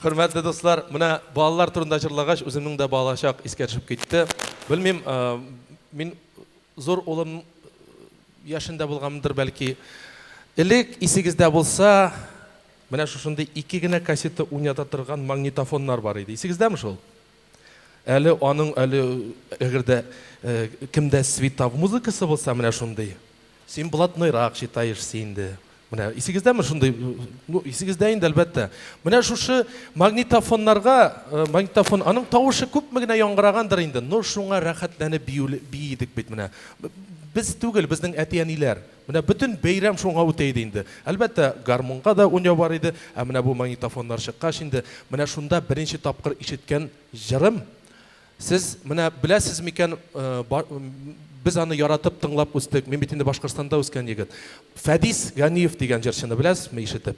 Хөрмәтле дуслар, менә балалар турында җырлагач, үземнең дә балачак искә төшеп китте. Белмим, мин зур улым яшендә булганмындыр бәлки. Элек исегездә булса, менә шушындый ике генә кассета уйната торган магнитофоннар бар иде. Исегездәме шул? Әле аның әле әгәр дә кемдә светов музыкасы булса, менә шундый. Син блатнойрак читаешься инде. Менә исегездәме шундый? Ну, исегездә инде, әлбәттә. Менә шушы магнитофоннарга, магнитофон, аның тавышы күпме генә яңгырагандыр инде, но шуңа рәхәтләнеп бии идек бит менә. Без түгел, безнең әти-әниләр. Менә бөтен бәйрәм шуңа үтә иде инде. Әлбәттә, гармунга да уйнау бар иде, ә менә бу магнитофоннар чыккач инде, менә шунда беренче тапкыр ишеткән җырым. Сез менә беләсез микән, без аны яратып тыңлап үстек. Мин бит инде Башкортстанда үскән егет. Фәдис Ганиев дигән җырчыны беләсезме ишетеп?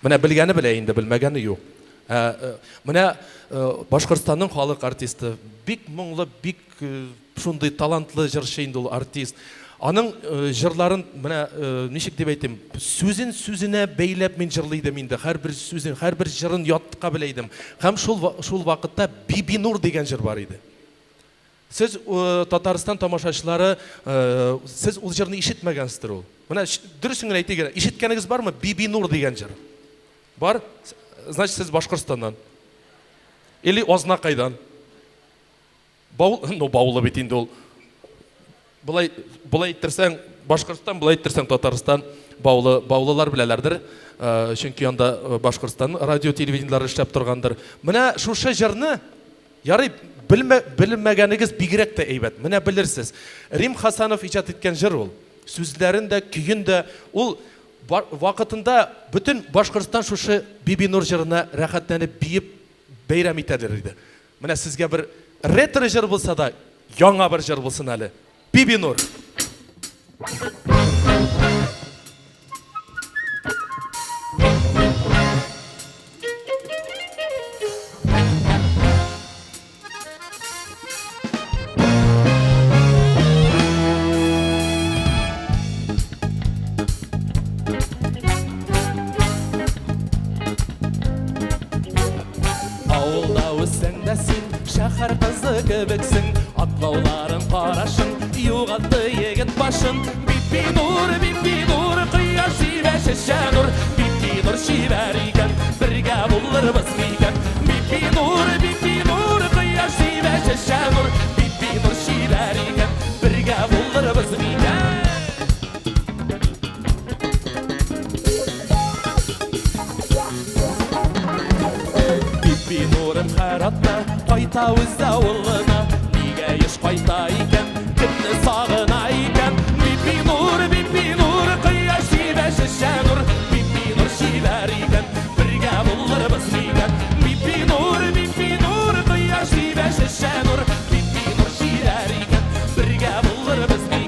Менә белгәне белә инде, белмәгәне юк. Менә Башкортстанның халык артисты, бик моңлы, бик шундый талантлы җырчы инде ул артист. Аның җырларын менә ничек дип әйтим, сүзен сүзенә бәйләп мин җырлый идем инде. Һәрбер сүзен, һәрбер җырын ятка белә идем. Һәм шул шул вакытта Бибинур дигән җыр бар иде. Сез Татарстан тамашачылары, сез ул җырны ишетмәгәнсездер ул. Менә дөресен генә әйтик, ишеткәнегез бармы Бибинур дигән җыр? Бар? Значит, сез Башкортстаннан. Или Азнакайдан. Бау, ну, баулы бит инде ул. Болай, болай иттерсәң, Башкортстан болай иттерсәң Татарстан, Баулы, Баулылар беләләрдер, чөнки анда Башкортстан радио телевидениеләре эшләп торгандыр. Менә шушы җырны, ярый, белмә, белмәгәнегез бигрәк тә әйбәт. Менә белерсез. Рим Хасанов иҗат иткән җыр ул. Сүзләрен дә, көен дә ул вакытында бөтен Башкортстан шушы Бибинур җырына рәхәтләнеп биеп бәйрәм итәдер иде. Менә сезгә бер ретро җыр булса да, яңа бер җыр булсын әле. Бибинур. Авылда үссәң дә син шәһәр кызы кебексең, Атлауларың, карашың югалтты егет башын. Бибинур, Бибинур, кояш сибә чәчә нур, Бибинур чибәр икән, бергә булырбыз микән? Бибинур, Бибинур, кояш сибә чәчә нур, Бибинур чибәр икән, бергә булырбыз микән? Бибинурым һәр атна кайта үз авылына. Нигә еш кайта икән, кемне сагына икән? Бибинур, Бибинур, кояш сибә чәчә нур. Бибинур чибәр икән, бергә булырбыз микән? Бибинур, Бибинур, кояш сибә чәчә нур. Бибинур чибәр икән, бергә булырбыз микән?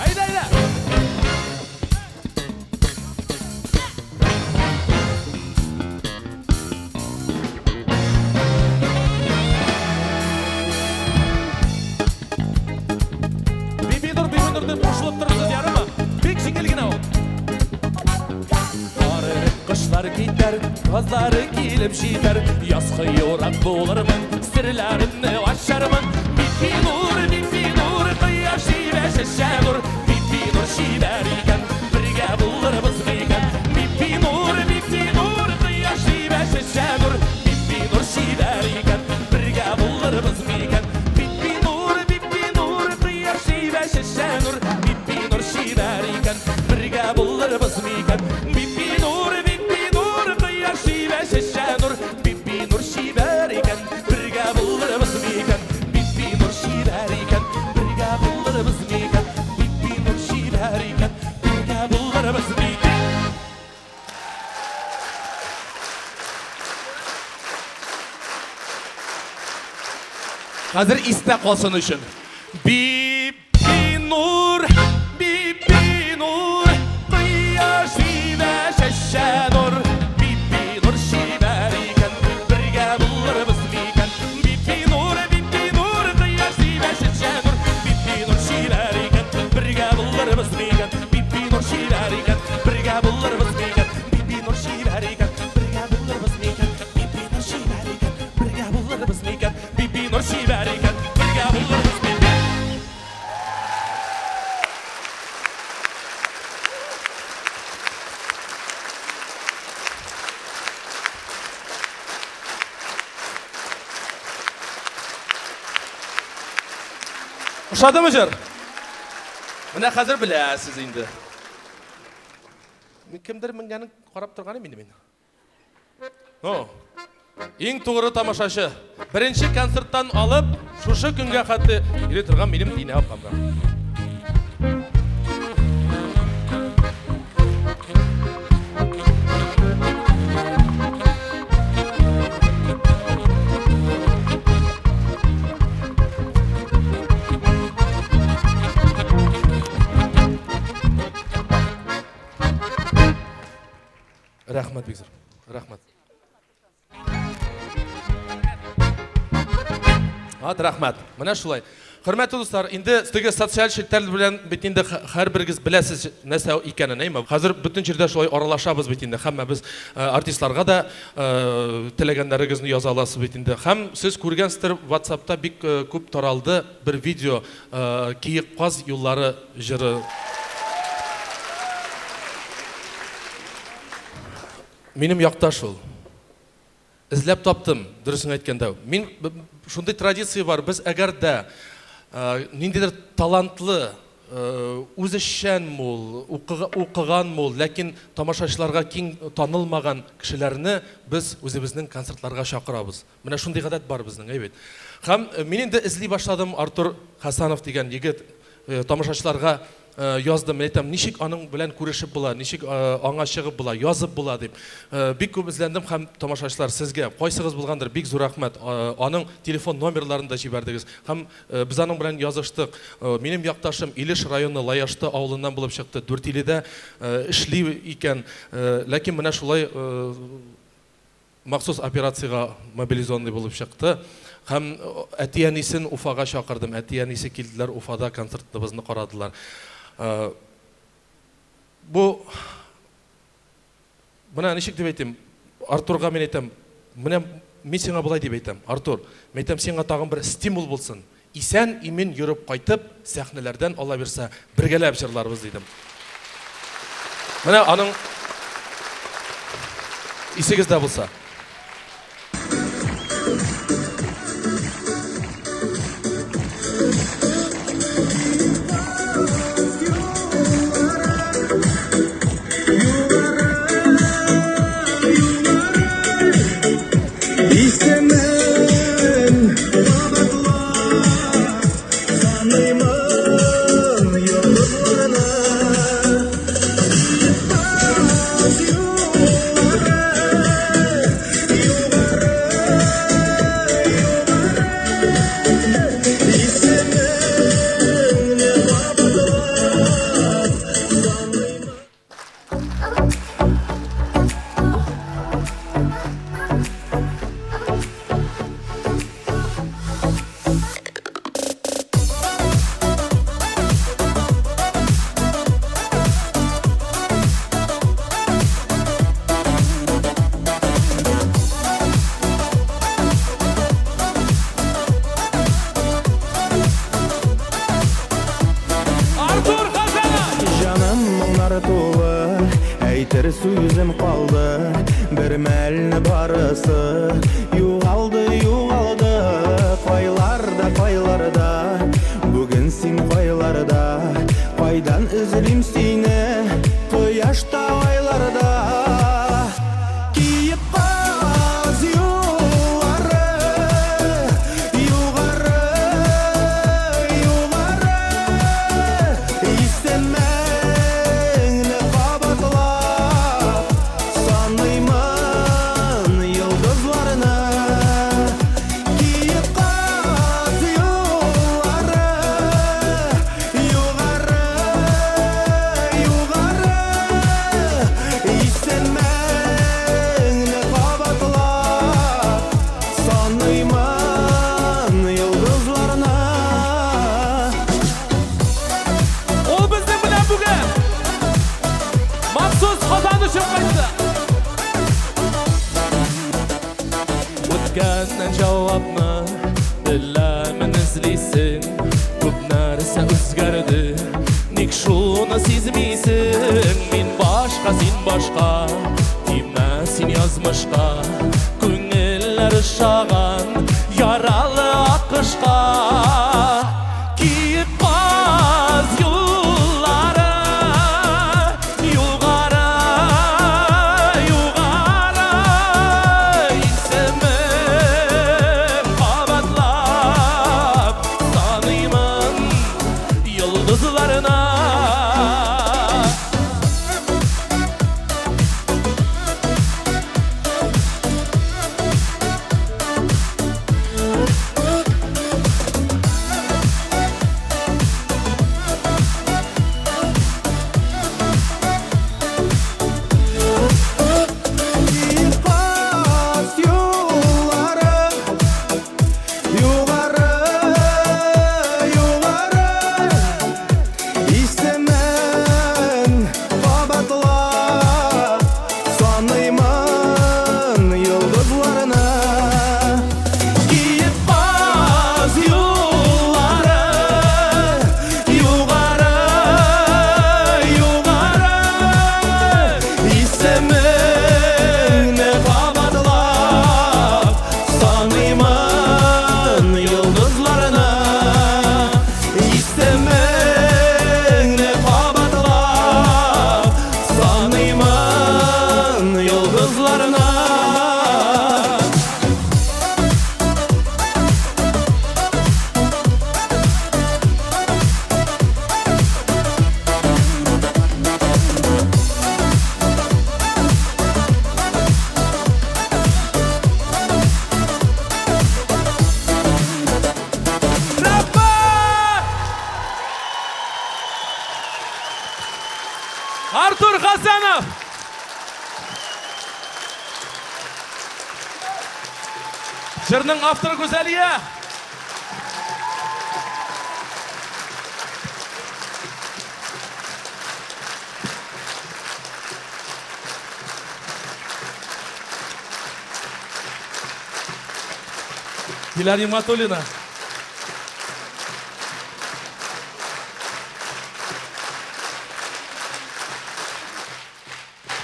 Әйдә, әйдә! Бибинур, Бибинур дип кушылып торыгыз, ярымы? Бик җиңел генә ул. Кар эреп кышлар китәр, язлары килеп җитәр. Язгы юрак булырмын, серләремне ачармын. Бибинур, Бибинур, кояш сибә чәчә нур. Бибинур чибәр икән, бергә булырбыз микән? Бибинур, Бибинур, кояш сибә чәчә нур. Бибинур чибәр икән, бергә булырбыз микән? Бибинур, Бибинур, кояш сибә чәчә нур. Бибинур чибәр икән, бергә булырбыз микән? Бибинур, Бибинур, кояш сибә чәчә нур. Бибинур чибәр икән, бергә булырбыз микән? Бибинур чибәр икән, бергә булырбыз микән? Бибинур чибәр икән, бергә булырбыз микән? Хәзер истә калсын өчен. Бибинур, Бибинур, кояш сибә чәчә нур. Бибинур чибәр икән, бергә булырбыз микән? Бибинур, Бибинур, кояш сибә чәчә нур. Бибинур чибәр икән, бергә булырбыз микән? Бибинур чибәр икән, бергә булырбыз микән? Бибинур чибәр икән, бергә булырбыз микән? Бибинур чибәр икән, бергә булырбыз микән? Бибинур чибәр икән, бергә булырбыз микән? Ошадымы җыр? Менә хәзер беләсез инде. Кемдер менгәнен карап торган идем инде мин. Ну, иң тугры тамашачы. Беренче концерттан алып, шушы көнгә хәтле йөри торган минем Динә апамга. Рәхмәт бик зур. Рәхмәт. Ат, рәхмәт. Менә шулай. Хөрмәтле дуслар, инде теге социаль челтәр белән бит инде һәрберегез беләсез нәрсә икәнен, әйме? Хәзер бөтен җирдә шулай аралашабыз бит инде. Һәммәбез артистларга да теләгәннәрегезне яза аласыз бит инде. Һәм сез күргәнсездер, WhatsApp-та бик күп таралды бер видео, Киек каз юллары җыры. Минем якташ ул. Эзләп таптым, дөресен әйткәндә. Мин шундый традиция бар, без әгәр дә ниндидер талантлы, үзешчән мул, укыган мул, ләкин тамашачыларга киң танылмаган кешеләрне без үзебезнең концертларга чакырабыз. Менә шундый гадәт бар безнең, әйбәт. Һәм мин инде эзли башладым Артур Хасанов дигән егет, тамашачыларга яздым, мин әйтәм, ничек аның белән күрешеп була, ничек аңа чыгып була, язып була дип. Бик күп эзләндем һәм тамашачылар сезгә, кайсыгыз булгандыр, бик зур рәхмәт. Аның телефон номерларын да җибәрдегез. Һәм без аның белән языштык. Минем якташым Илеш районы Лаяшты авылыннан булып чыкты. Дүртиледә эшли икән. Ләкин менә шулай Махсус операциягә мобилизованный булып чыкты. Һәм әти-әнисен Уфага чакырдым. Әти-әнисе килделәр, Уфада концертыбызны карадылар. Бу менә ничек дип әйтим, Артурга мин әйтәм, менә мин сиңа болай дип әйтәм, Артур, мин әйтәм, сиңа тагын бер стимул булсын. Исән-имин йөреп кайтып, сәхнәләрдән Аллабирса, бергәләп җырларбыз, дидем. Менә аның исегездә булса. Артур Хазанов! Җаным моңнар тулы, әйтер сүзем калды. Бер мәлне барысы югалды, югалды. Кайларда, кайларда, бүген син кайларда? Кайдан эзлим сине, кояшта, айларда? Киек каз юллары, югары, югары. Исемеңне кабатлап саныймын йолдызларны. Киек каз юллары, югары, югары. Исемеңне кабатлап саныймын йолдызларны. Ул безнең белән бүген махсус Казан өчен кайтты. Үткәннән җавапны беләмен эзлисең. Күп нәрсә үзгәрде, ник шуны сизмисең? Мин башка, син башка, тимә син язмышка. Күңелләр ошаган яралы аккошка. Киек каз юллары югары, югары. Исемең кабатлап саныймын йолдызларына. Артур Хасанов! Җырның авторы Гүзәлия! Дилә Нигъмәтуллина.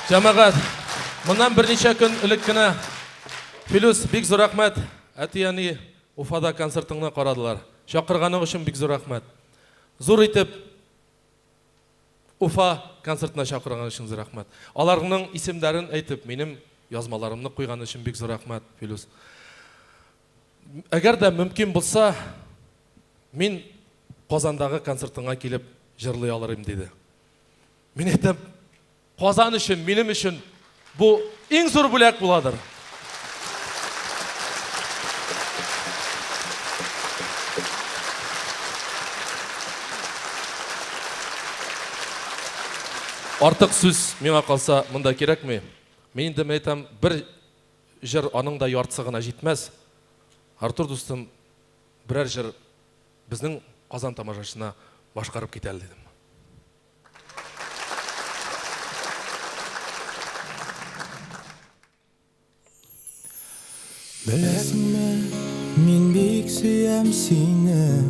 Җәмәгать, моннан берничә көн элек кенә Филүс, бик зур рәхмәт. Әти-әни Уфада концертыңны карадылар. Чакырганың өчен бик зур рәхмәт. Зур итеп Уфа концертына чакырган өчен зур рәхмәт. Аларның исемнәрен әйтеп, минем язмаларымны куйган өчен бик зур рәхмәт, Филүс. Әгәр дә мөмкин булса, мин Казандагы концертыңа килеп җырлый алыр идем, диде. Мин әйтәм, Казан өчен, минем өчен бу иң зур бүләк буладыр. Артык сүз миңа калса монда кирәкми. Мин инде әйтәм, бер җыр аның да яртысы гына җитмәс. Артур дустым, берәр җыр безнең Казан тамашачысына башкарып кит әле, дидем. Беләсеңме, мин бик сөям сине.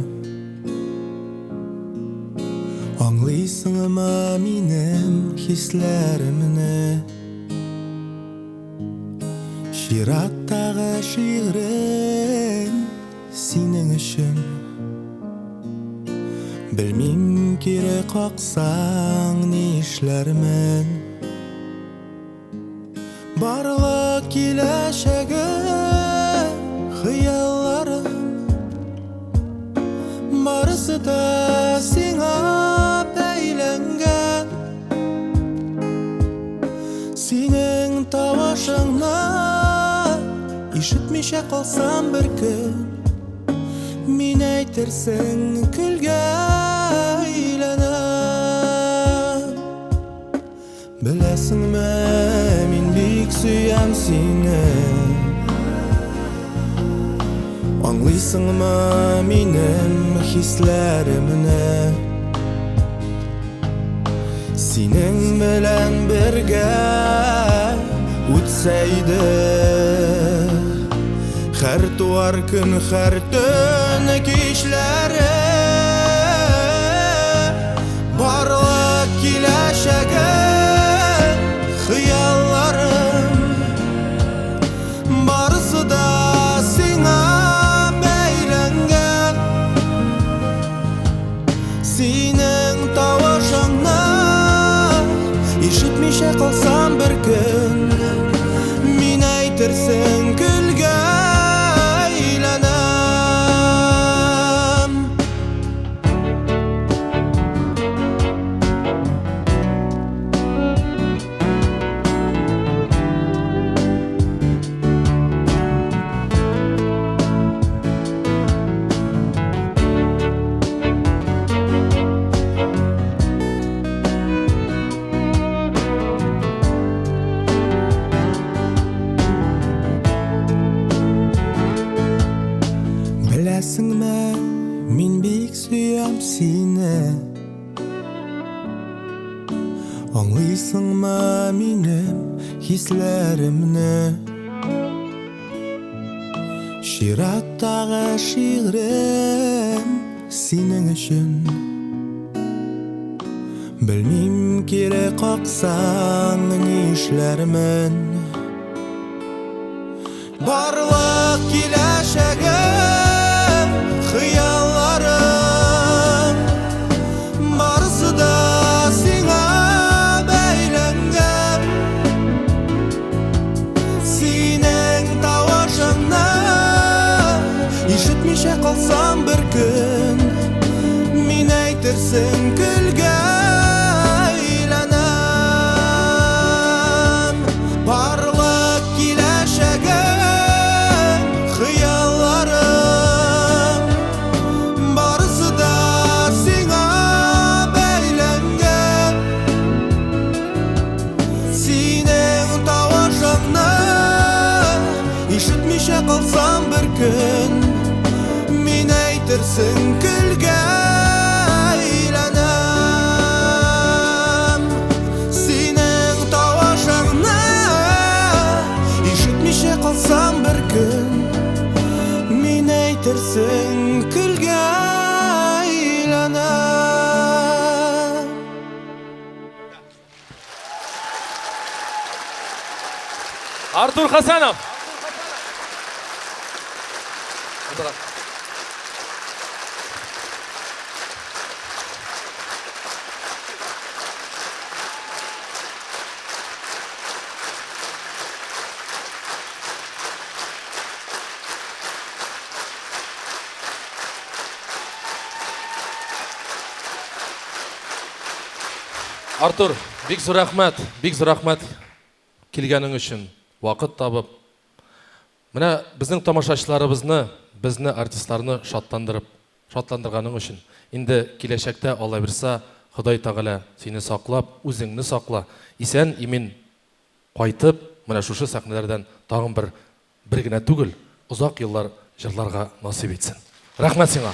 Аңлыйсыңмы минем хисләремне? Чираттагы шигырем синең өчен. Белмим, кире каксаң ни эшләрмен. Барлык киләчәгем, хыялларым барысы да сиңа бәйләнгән. Синең тавышыңны ишетмичә калсам бер көн, мин әйтерсең көлгә әйләнәм. Беләсеңме, мин бик сөям сине. Аңлыйсыңмы минем хисләремне? Синең белән бергә үтсә иде һәр туар көн, һәр төн кичләре. Барлык киләчәгем, хыялларым барысы да сиңа бәйләнгән. Синең тавышыңны ишетмичә калсам бер көн, мин әйтерсең көлгә әйләнәм. Беләсеңме, мин бик сөям сине. Аңлыйсыңмы минем хисләремне? Чираттагы шигырем синең өчен. Белмим, кире каксаң ни эшләрмен. Барлык киләчәгем, хыялларым барысы да сиңа бәйләнгән. Синең тавышыңны ишетмичә калсам бер көн, мин әйтерсең көлгә әйләнәм. Барлык киләчәгем, хыялларым барысы да сиңа бәйләнгән. әйтерсең көлгә әйләнәм. Синең тавышыңны ишетмичә калсам бер көн, мин әйтерсең көлгә әйләнәм. Артур Хасанов! Артур, бик зур рәхмәт, бик зур рәхмәт килгәнең өчен, вакыт табып. Менә безнең тамашачыларыбызны, безне артистларны шатландырып, шатландырганың өчен. Инде киләчәктә Алла бирса, Ходай Тәгалә сине саклап, үзеңне сакла, исән имин кайтып, менә шушы сәхнәләрдән тагын бер бер генә түгел, озак еллар җырларга насыйп итсен. Рәхмәт сиңа.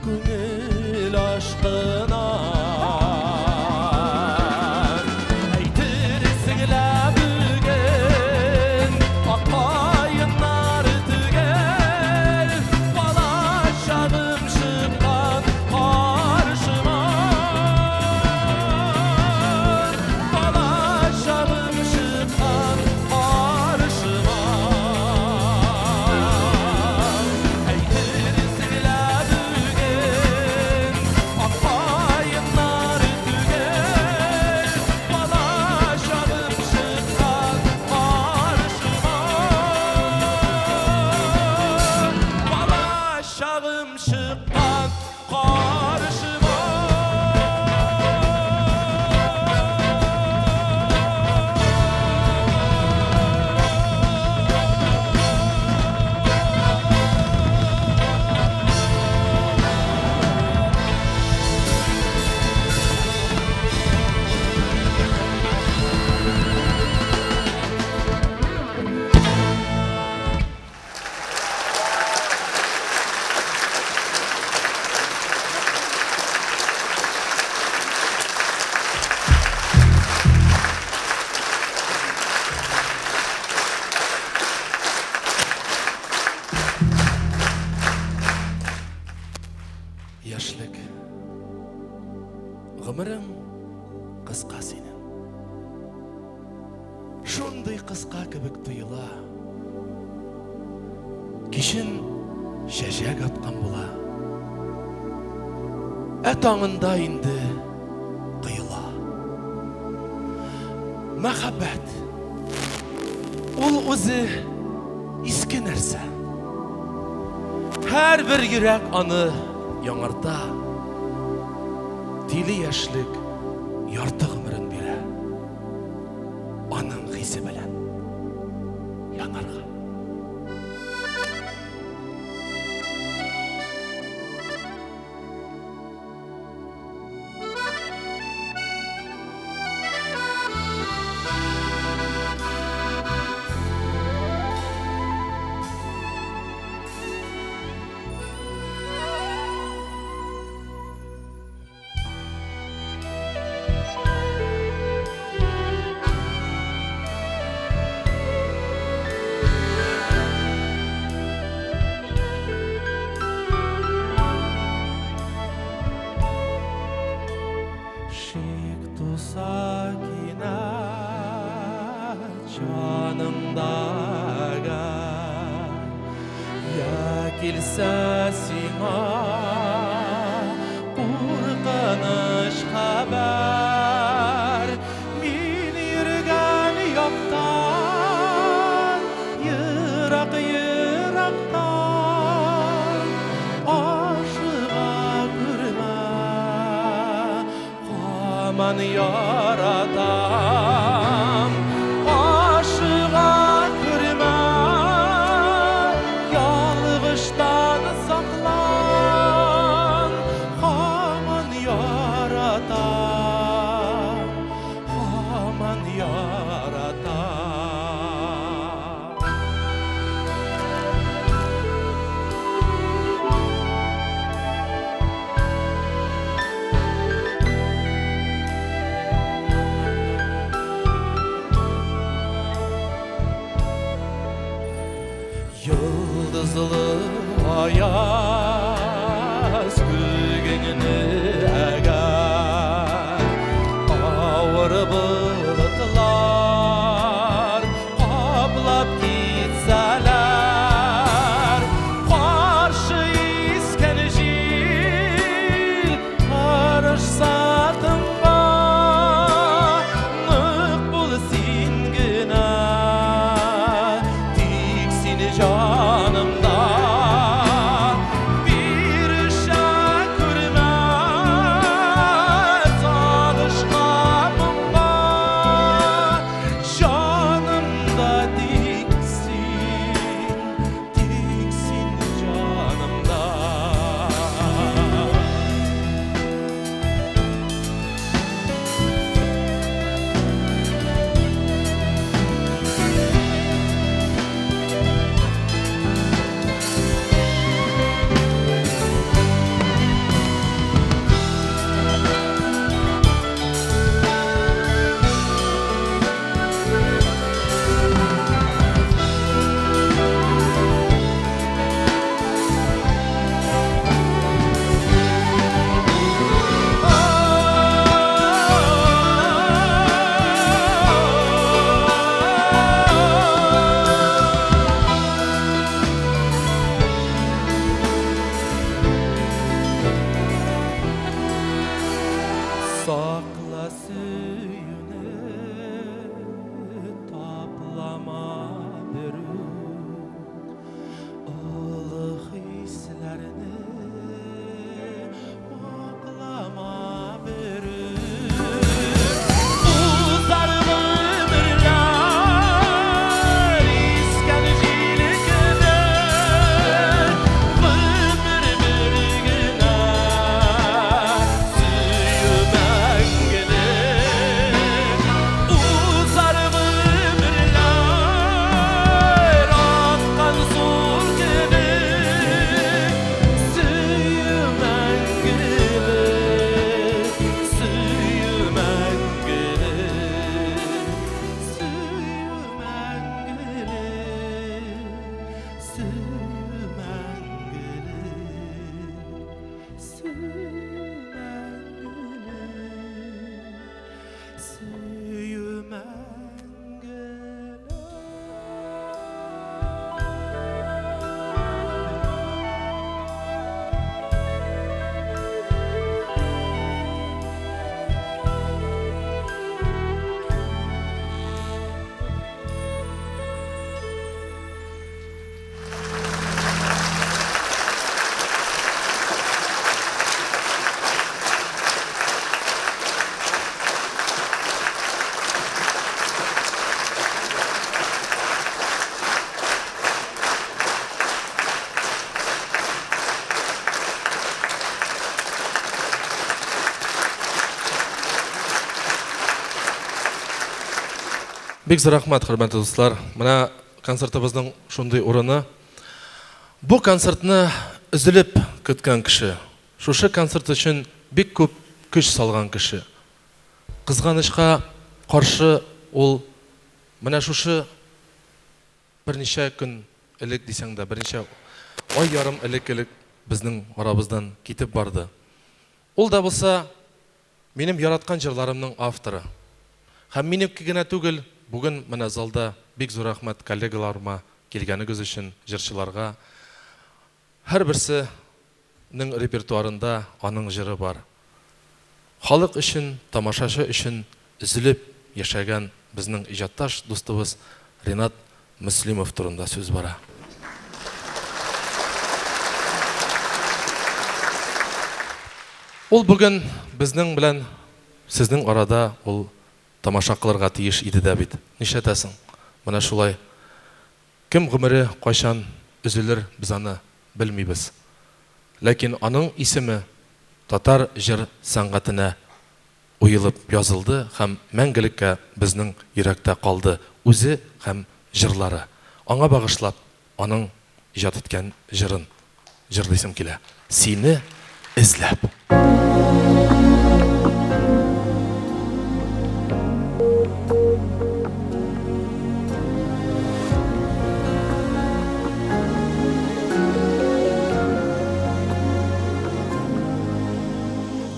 Күңел ашкына. Әйтерсең лә бүген ак каеннар түгел, балачагым чыккан каршыма. Балачагым чыккан каршыма. Әйтерсең лә бүген ак каеннар түгел, балачагым чыккан каршыма. Балачагым чыккан каршыма. Яшьлек. Гомерең кыска синең. Шундый кыска кебек тоела. Кичен чәчәк аткан була. Ә таңында инде коела. Мәхәббәт. Ул үзе иске нәрсә. Һәрбер йөрәк аны яңарта. Тиле яшьлек ярты гомерен бирә. Аның хисе белән янарга. Шик туса кинәт җаныңдагы, Я килсә сиңа куркыныч хәбәр, Мин йөргән яктан, ерак ерактан, Ашыга күрмә, һаман яратам. Ашыга күрмә, ялгыштан саклан, һаман яратам, һаман яратам. Сакла сөюне, таплама берүк. Олы хисләрне ваклама берүк. Узар гомерләр искән җил кебек, гомер бер генә, сөю мәңгелек. Узар гомерләр аккан су кебек, сөю мәңгелек, сөю мәңгелек, сөю мәңгелек, сөю мәңгелек, сөю мәңгелек, сөю мәңгелек. Бик зур рәхмәт, хөрмәтле дуслар. Менә концертыбызның шундый урыны. Бу концертны өзелеп көткән кеше, шушы концерт өчен бик күп көч салган кеше. Кызганычка каршы, ул менә шушы берничә көн элек дисәң дә, берничә ай ярым элек безнең арабыздан китеп барды. Ул да булса минем яраткан җырларымның авторы. Һәм минеке генә түгел, бүген менә залда бик зур рәхмәт коллегаларыма килгәнегез өчен, җырчыларга. Һәрберсенең репертуарында аның җыры бар. Халык өчен, тамашачы өчен өзелеп яшәгән безнең иҗатташ дустыбыз Ринат Мөслимов турында сүз бара. Ул бүген безнең белән сезнең арада ул тамаша кылырга тиеш иде дә бит. Нишләтәсең? Менә шулай. Кем гомере кайчан өзелер, без аны белмибез. Ләкин аның исеме татар җыр сәнгатенә уелып язылды һәм мәңгелеккә безнең йөрәктә калды үзе һәм җырлары. Аңа багышлап, аның иҗат иткән җырын җырлыйсым килә. Сине эзләп.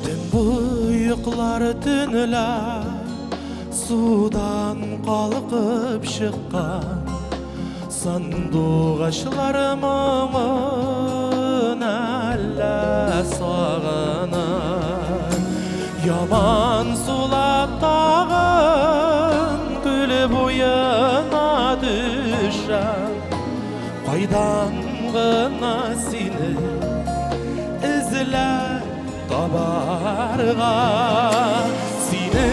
Төнбоеклар төнлә судан калкып чыккан, сандугачлар моңын әллә сагынып, яман сулап тагын күл буена төшәм. Кайдан гына сине эзләп табарга? Сине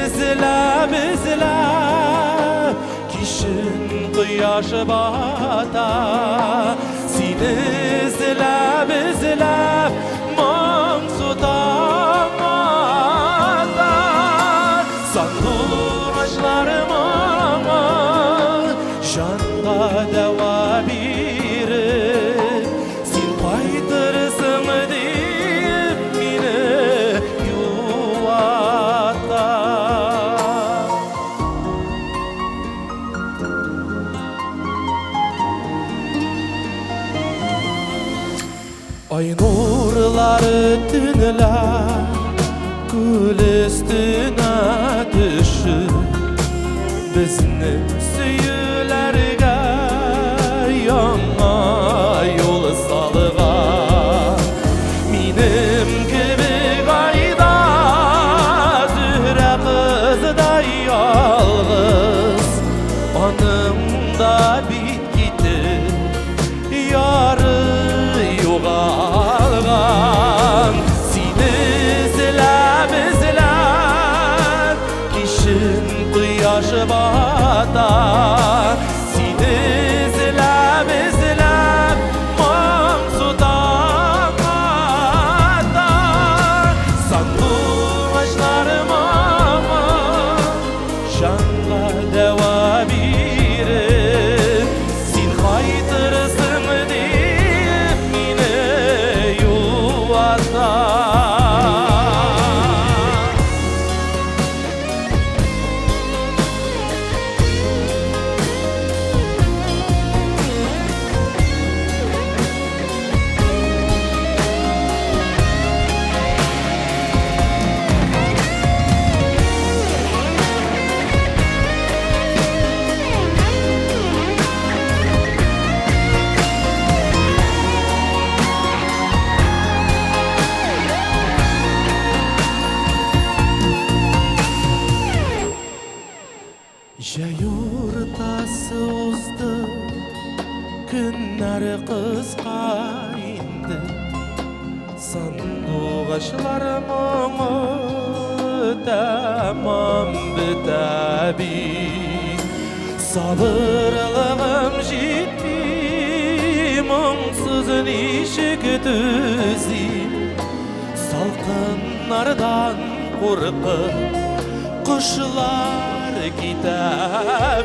эзләп, эзләп, кичен кояш бата. Сине эзләп, эзләп, моңсу таң ата. Сандугачлар моңы җанга дәва биреп, син кайтырсың дип мине юата. Ай нурлары төнлә күл өстенә төшеп, безне сөюләргә яңа юл салган. Минем кебек айдан Сандугачлар моңы тәмам бетә бит. Сабырлыгым җитми, моңсыз ничек түзим? Салкыннардан куркып, кошлар китә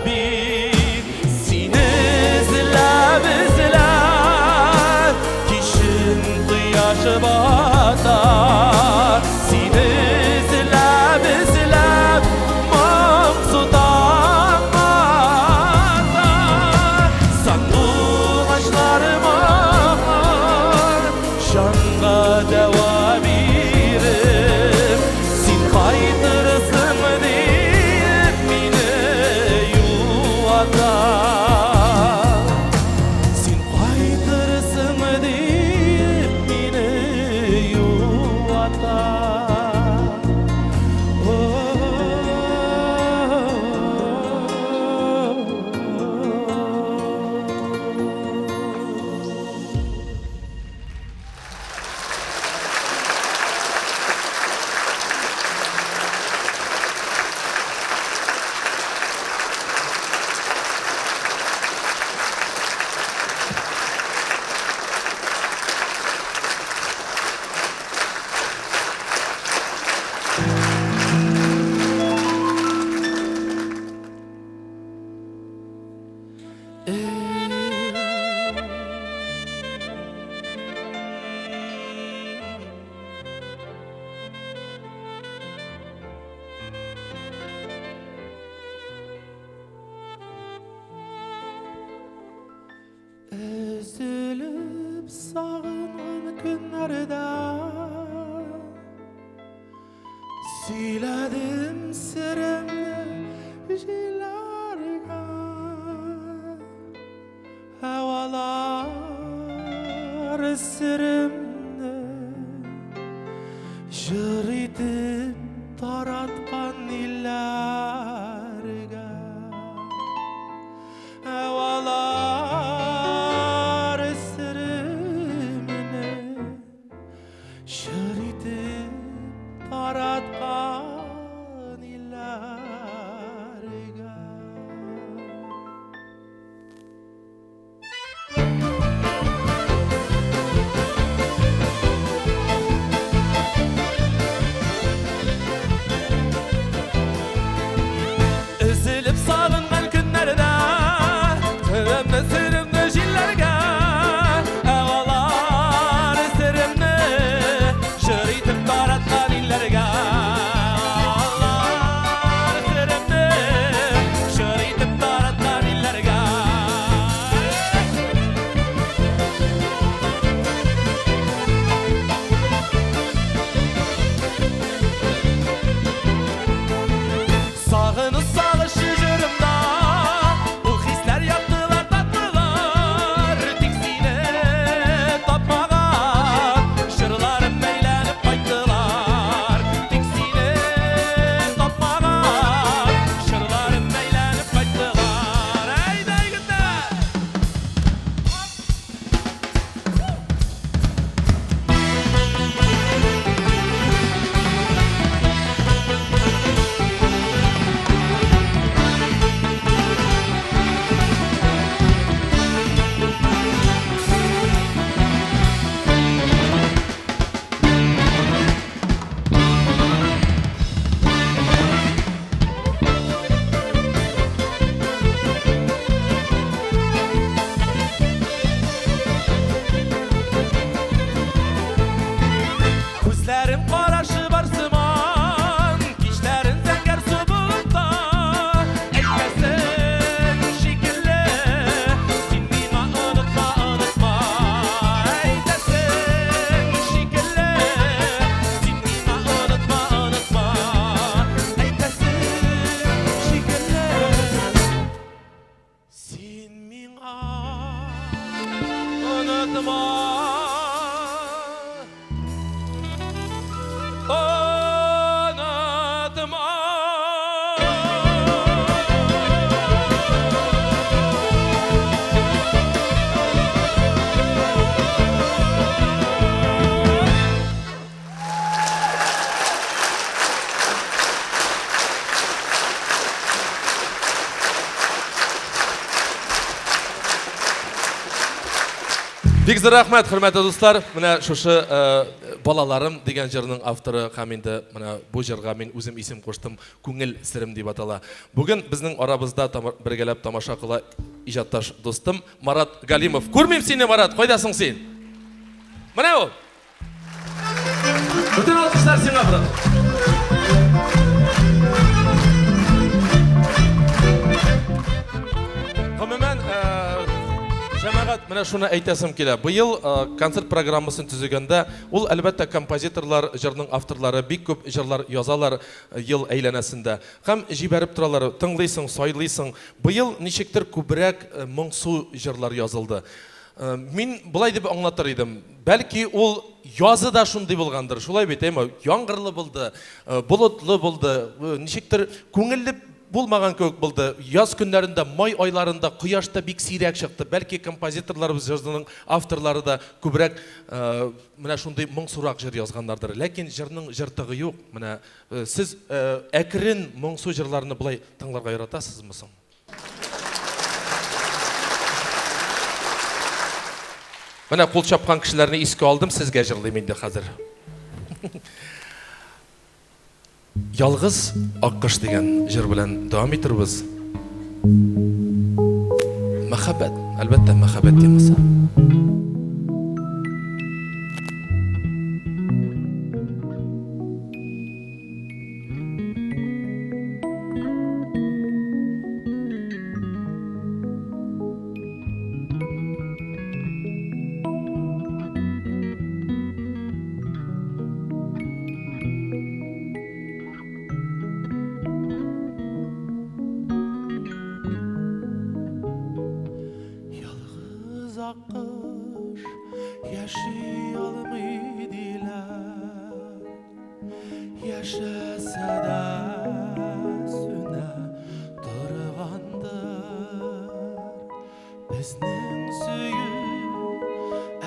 бит. Сине эзләп, эзләп, кичен кояш бата. Сине эзләп, эзләп, моңсу таң ата. Сандугачлар моңы җанга дәва биреп, син кайтырсың диеп мине юата. Син кайтырсың диеп мине юата. Өзелеп сагынган көннәрдә сөйләдем серемне җилләргә. Һавалар серемне җыр итеп тараткан илләргә. Һавалар серемне җыр итеп тараткан илләргә. Бик зур рәхмәт, хөрмәтле дуслар. Менә шушы э, Балаларым дигән җырның авторы һәм инде менә бу җырга мин үзем исем куштым, Күңел серем дип атала. Бүген безнең арабызда бергәләп тамаша кыла иҗатташ дустым Марат Галимов. Күрмим сине, Марат, кайдасың син? Менә ул. Бөтен алкышлар сиңа, брат. Гомумән, э, җәмәгать, менә шуны әйтәсем килә. Быел э, концерт программасын төзегәндә, ул әлбәттә композиторлар, җырның авторлары бик күп җырлар язалар э, ел әйләнәсендә. Һәм җибәреп торалар, тыңлыйсың, сайлыйсың. Быел ничектер күбрәк моңсу җырлар язылды. Мин болай дип аңлатыр идем. Бәлки ул язы да шундый булгандыр. Шулай бит, әйме? Яңгырлы булды, болытлы булды, ничектер күңелле булмаган кебек булды. Яз көннәрендә, май айларында кояш та бик сирәк чыкты. Бәлки композиторларыбыз, җырның авторлары да күбрәк менә шундый моңсурак җыр язганнардыр. Ләкин җырның җыртыгы юк. Менә сез әкрен моңсу җырларны болай тыңларга яратасызмы соң? Менә кул чапкан кешеләрне искә алдым, сезгә җырлыйм инде хәзер. Ялгыз аккош дигән җыр белән дәвам итербез. Мәхәббәт, әлбәттә, мәхәббәт темасы. Ялгыз аккош яши алмый диләр. Яшәсә дә сүнә торгандыр. Безнең сөю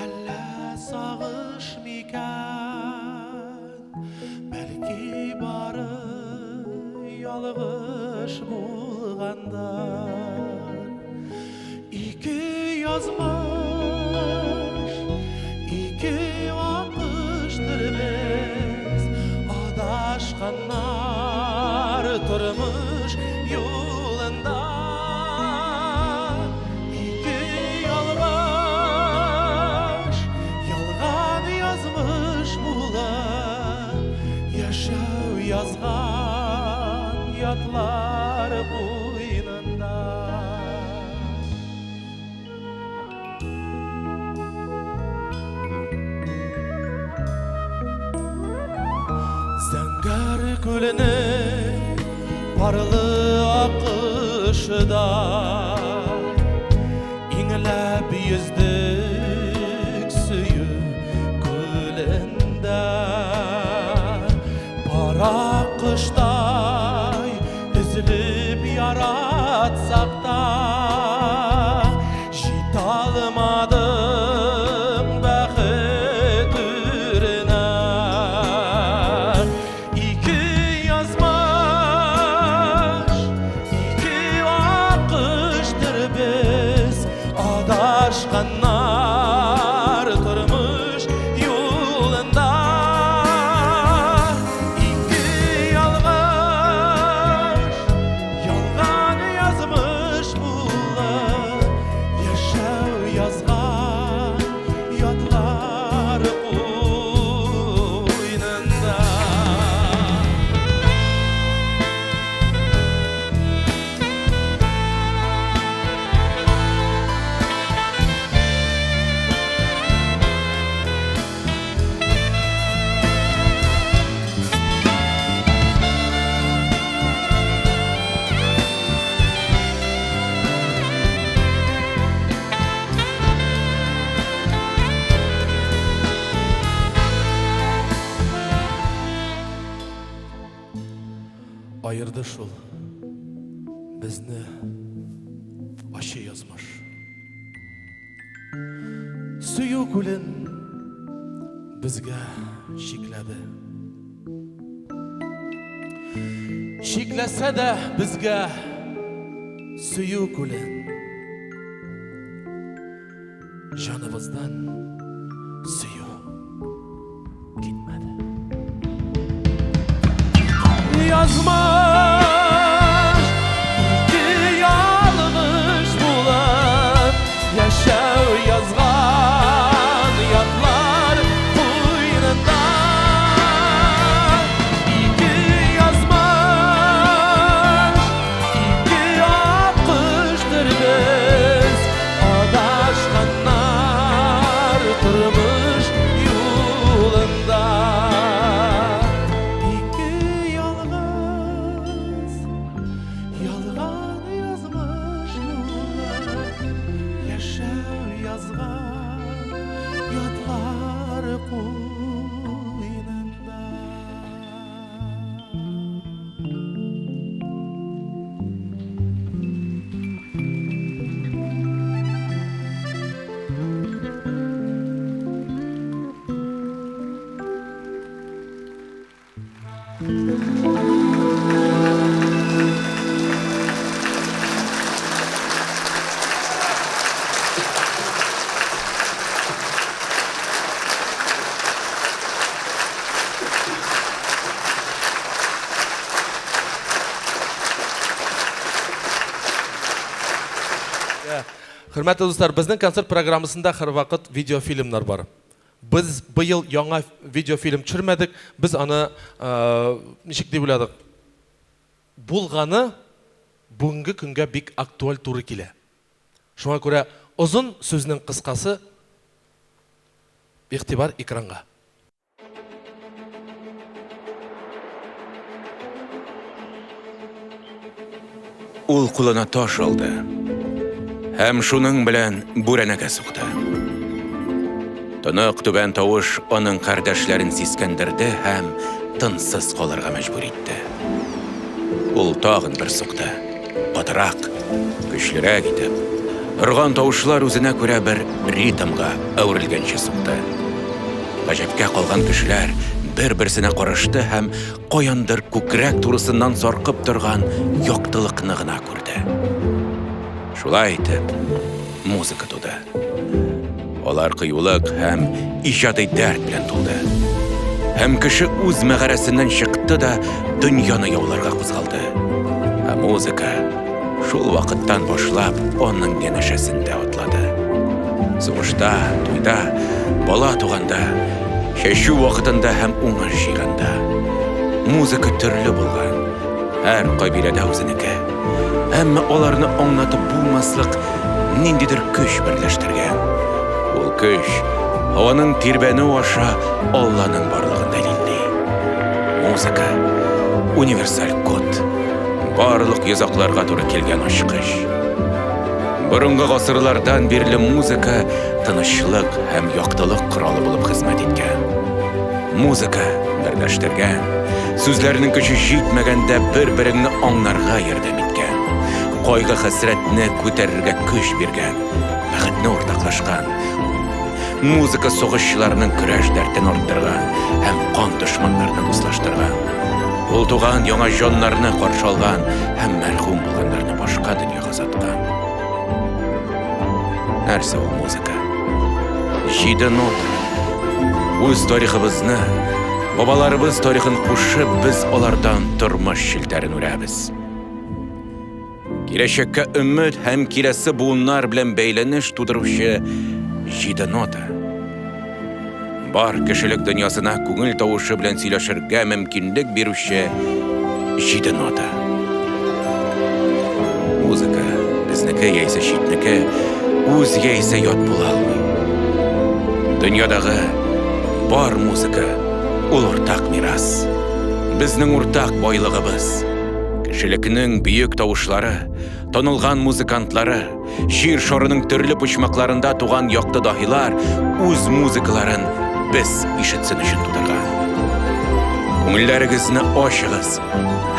әллә сагыш микән? Бәлки бары ялгыш булгандыр. Ике язмыш, ике акыштыр без, адашканнар тормыш юлында. Ике ялгыш, ялган язмыш булып, яшәү язган ятлар куенында. Зәңгәр күленең парлы акышыда Иңләп йөздек сөю күлендә Пар акыштай Өзелеп яратсак та, җитә алмадым бәхет түренә. Ике язмыш, ике акыштыр без, адашканнар тормыш юлында. Ике ялгыш, ялган язмыш булып, яшәү язган ятлар куенында. Аерды шул безне ачы язмыш. Сөю күлен безгә чикләде. Чикләсә дә безгә сөю күлен. Җаныбыз. Җаныбыздан сөю китмәде. Язмыш ике ялгыш булып яшәү язган ятлар куенында. Ике язмыш, ике акыштыр без адашканнар тормыш юлында. Ике ялгыз, ялган язмыш булып яшәү язган ятлар куенында. Хөрмәтле дуслар, безнең концерт программасында һәрвакыт видеофильмнар бар. Без быел яңа видеофильм төшермәдек, без аны ничек дип уйладык? Булганы бүгенге көнгә бик актуаль туры килә. Шуңа күрә озын сүзнең кыскасы, игътибар экранга. Ул кулына таш алды һәм шуның белән бүрәнәгә сукты. Тонык түбән тавыш аның кардәшләрен сискәндерде һәм тынсыз калырга мәҗбүр итте. Ул тагын бер сукты. Катырак, көчлерәк итеп. Орган тавышлар үзенә күрә бер ритмга әверелгәнче сукты. Гаҗәпкә калган кешеләр бер-берсенә карашты һәм каяндыр күкрәк турысыннан саркып торган яктылыкны гына күрде. Шулай итеп, музыка туды. Алар кыюлык һәм иҗади дәрт белән тулды. Һәм кеше үз мәгарәсеннән чыкты да дөньяны яуларга кузгалды. Ә музыка шул вакыттан башлап аның янәшәсендә атлады. Сугышта, туйда, бала туганда, чәчү вакытында һәм уңыш җыйганда. Музыка төрле булган, һәр кабиләдә үзенеке. Әмма аларны аңлатып булмаслык ниндидер көч берләштергән. Ул көч һаваның тирбәнү аша Алланың барлыгын дәлилли. Музыка универсаль код. Барлык йозакларга туры килгән ачкыч. Борынгы гасырлардан бирле музыка тынычлык һәм яктылык коралы булып хезмәт иткән. Музыка берләштергән, сүзләрнең көче җитмәгәндә бер-береңне аңларга ярдәм иткән, кайгы-хәсрәтне күтәрергә көч биргән, бәхетне уртаклашкан. Музыка сугышчыларның көрәш дәртен арттырган һәм кан дошманнарны дуслаштырган. Ул туган яңа җаннарны каршы алган һәм мәрхүм булганнарны башка дөньяга озаткан. Нәрсә ул музыка? Җиде нота. Үз тарихыбызны, бабаларыбыз тарихын кушып, без алардан тормыш челтәрен үрәбез. Киләчәккә өмет һәм киләсе буыннар белән бәйләнеш тудыручы җиде нота. Бар кешелек дөньясына күңел тавышы белән сөйләшергә мөмкинлек бирүче җиде нота. Музыка безнеке яисә читнеке, үз яисә ят була алмый. Дөньядагы бар музыка ул уртак мирас. Безнең уртак байлыгыбыз. Кешелекнең бөек тавышлары, танылган музыкантлары, җир шарының төрле почмакларында туган якты даһилар үз музыкаларын без ишетсен өчен тудырган. Күңелләрегезне ачыгыз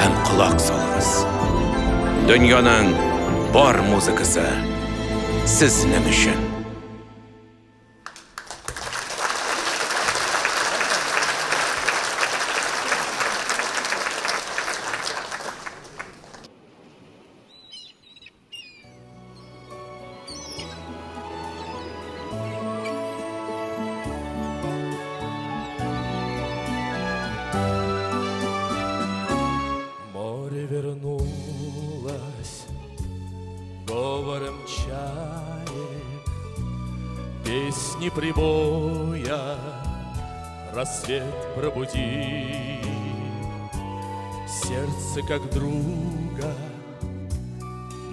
һәм колак салыгыз. Дөньяның бар музыкасы сезнең өчен. Песни прибоя рассвет пробуди. Сердце как друга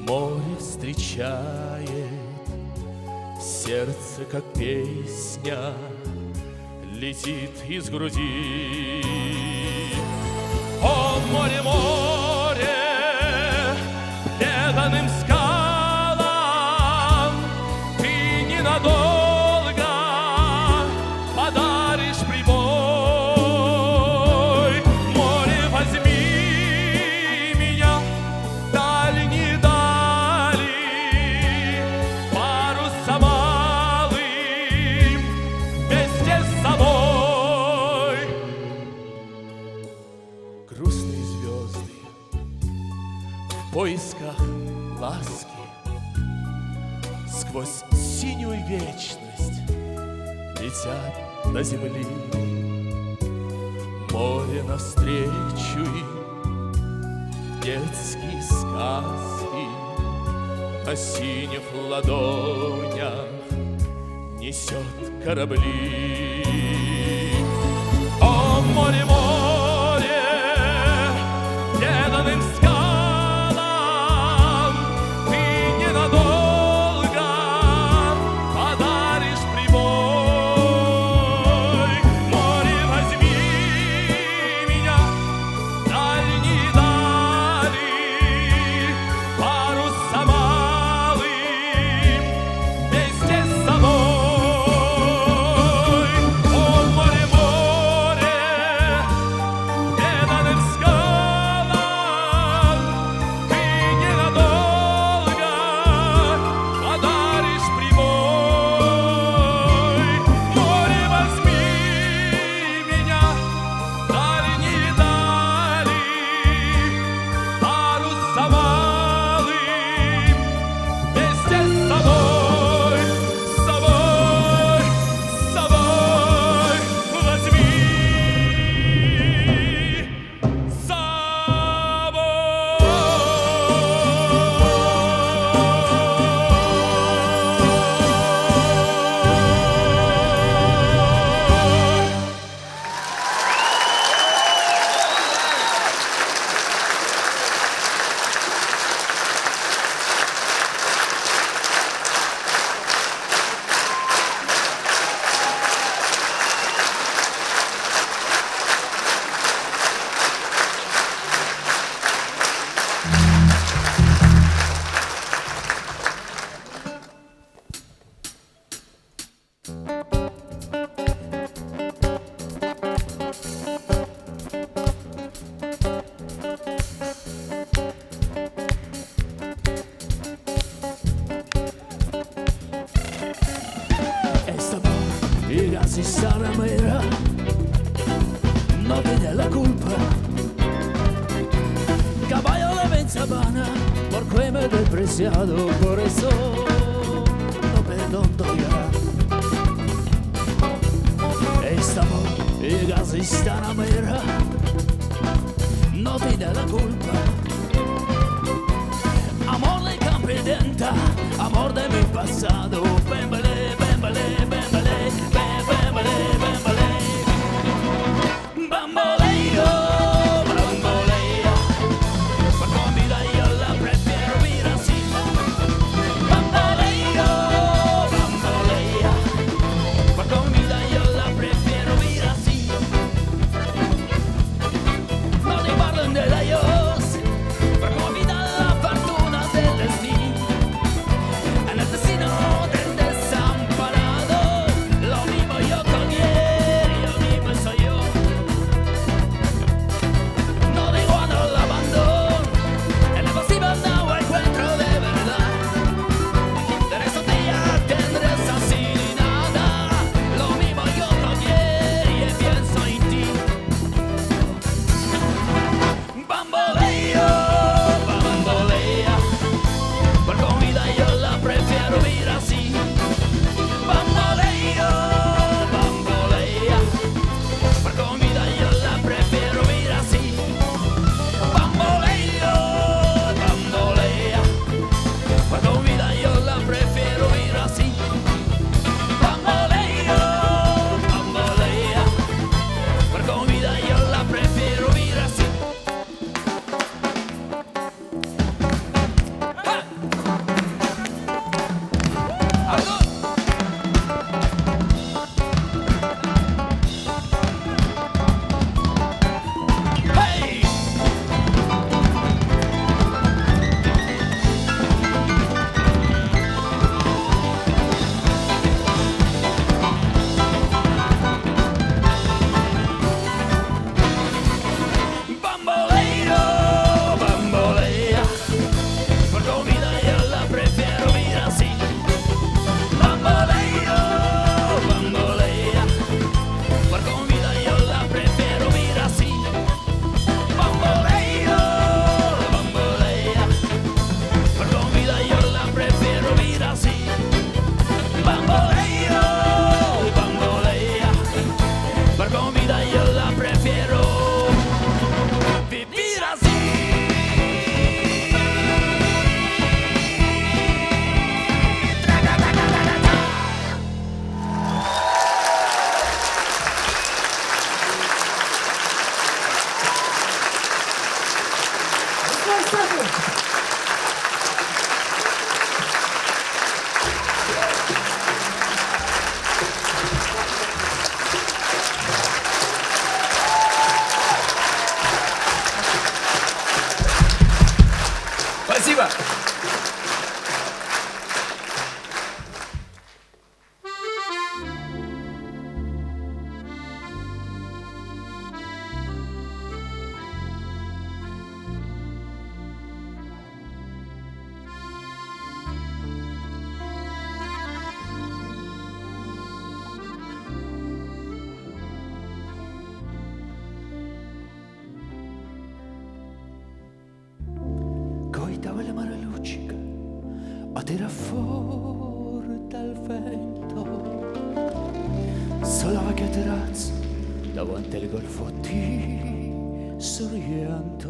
море встречает, сердце как песня летит из груди. О, море, море, преданным скалам ты ненадолго подаришь прибой. Море, возьми меня дальние дали, парусом малым вместе с собой. Грустные звезды в поисках ласки сквозь синюю вечность летят до земли. Море навстречу им детские сказки на синих ладонях несет корабли. О, море, море, преданным скалам ты ненадолго подаришь прибой. Море, возьми меня дальние дали, парусом малым вместе с собой. О, море, море, преданным скалам ты ненадолго подаришь прибой. Море, возьми меня дальние дали, парусом малым вместе с собой, с собой, с собой возьми, с собой. Esta y salamera no tiene la culpa. Caballo de Benzabana, porque me he despreciado, por eso no perdono ya. Esta y salamera no tiene la culpa. Amor de Campidenta, amor de mi pasado. Bembale, bembale, bembale, bembale, bembale. Bamboleo, bamboleo, por comida yo la prefiero vivir así. Bamboleo, bamboleo, por comida yo la prefiero vivir así. No te parlen de ellos, por comida la fortuna del destino. En el destino del Сафин! Спасибо. Coitava la mare luccica a tira fuori dal vento. Sulla vecchia terrazza davanti al golfo di Sorrento.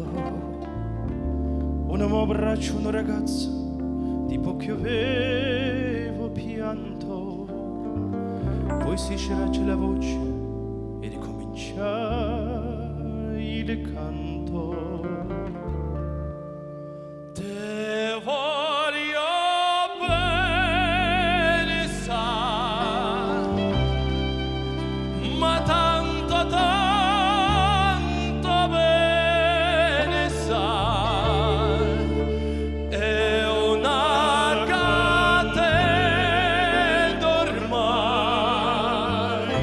Un uomo abbraccia un ragazzo, tipo che avevo pianto. Poi si sceraccia la voce e ricomincia il canto. Te voglio bene, sai, ma tanto, tanto bene sai, è una catena ormai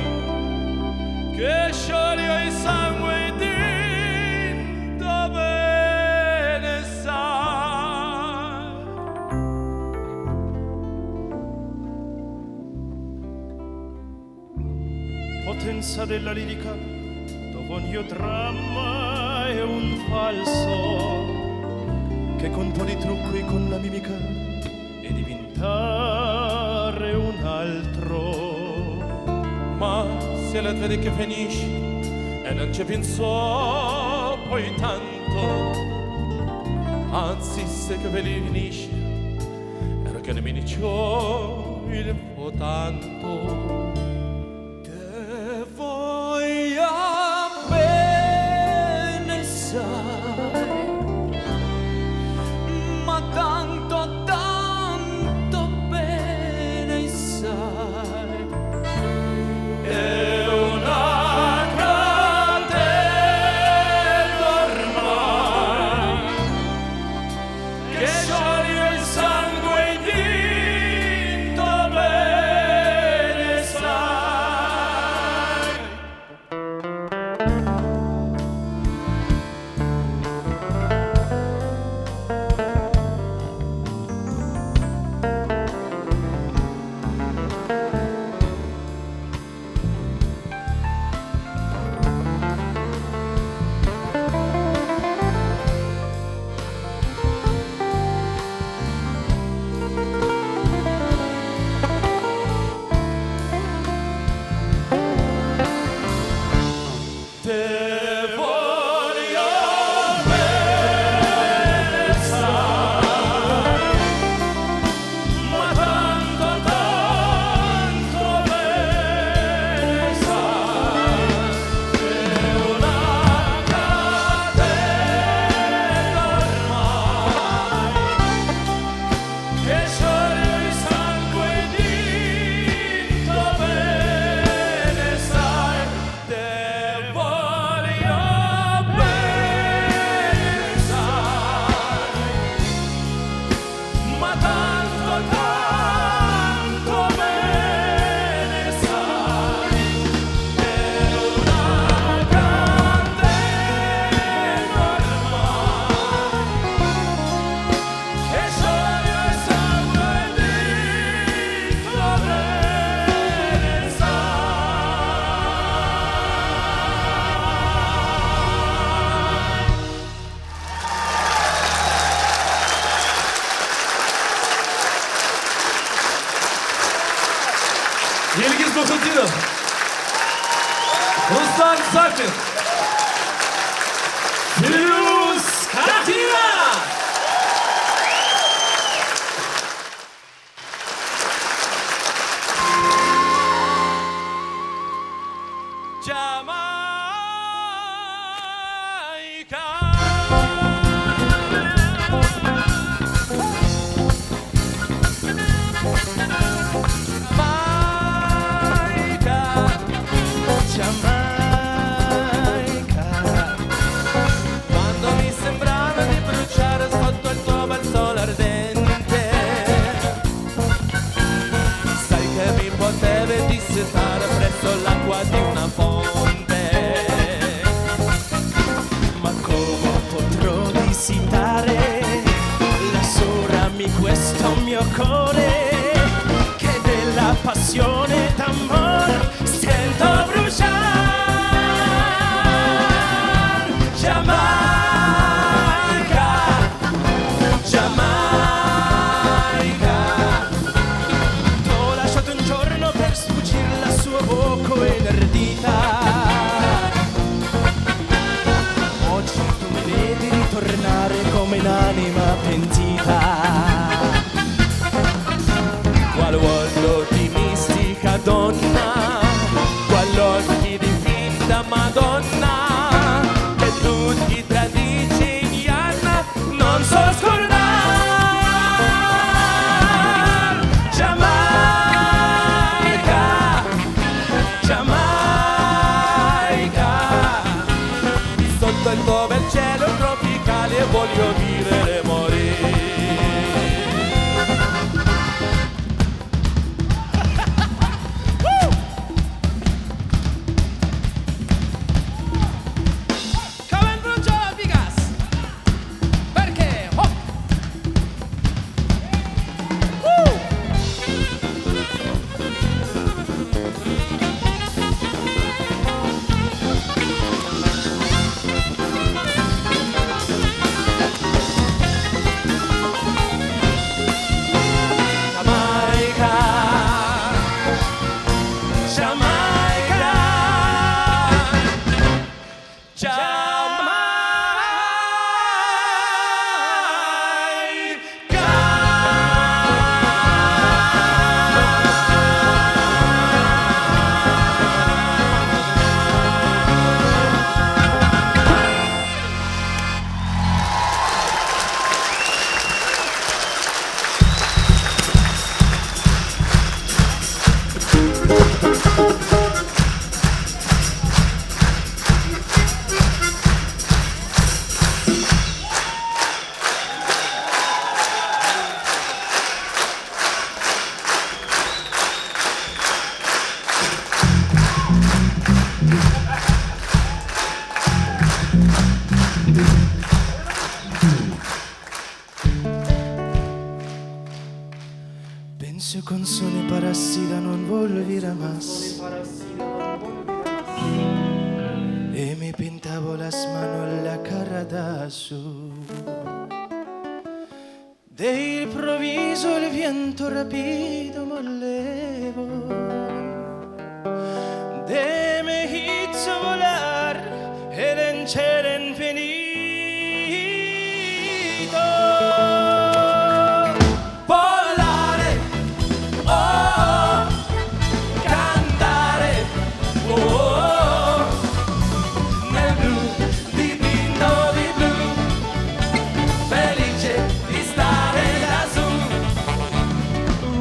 che scioglie il sangue dentro bene sai. Potenza della lirica, dove ogni dramma è un falso, che con un po' di trucco e con la mimica è diventare un altro. Ma se la vede che finisce e non ci pensò poi tanto, anzi se che finisce era che ne iniziò il po' tanto. Te voglio bene, sai, ma tanto, tanto bene, sai. È una catena ormai che scioglie il sangue dentro bene sai. Te voglio bene, sai, ma tanto, tanto bene, sai, è una catena ormai che scioglie il sangue dentro bene, sai. Te voglio bene, sai, ma tanto, tanto bene, sai, è una catena ormai che scioglie il sangue dentro bene, sai. Ильгиз Мухутдинов, Руслан Сафин, Филюс Картина! Jamaica. passione d'amore sento bruciare. Giamaica, Giamaica, t'ho lasciato un giorno per sfuggire la sua bocca enardita. Oggi tu mi vedi ritornare come un'anima pentita. Qual uomo di mistica donna, quell'occhi di finta Madonna, che tutti tradici in non so scordare. Giamaica, Giamaica, sotto il tuo bel cielo tropicale voglio vivere e morire. Come brucia Vigas! Perché? Oh! Giamaica, Giamaica, Giamaica. Penso con sole parassita non volverà más. E mi pintavo las manos la cara d'azul. De improviso el viento rápido me llevó. De me hizo volar el cielo infinito. Volare, oh, cantare, oh, oh, nel blu dipinto di blu, felice di stare lassù.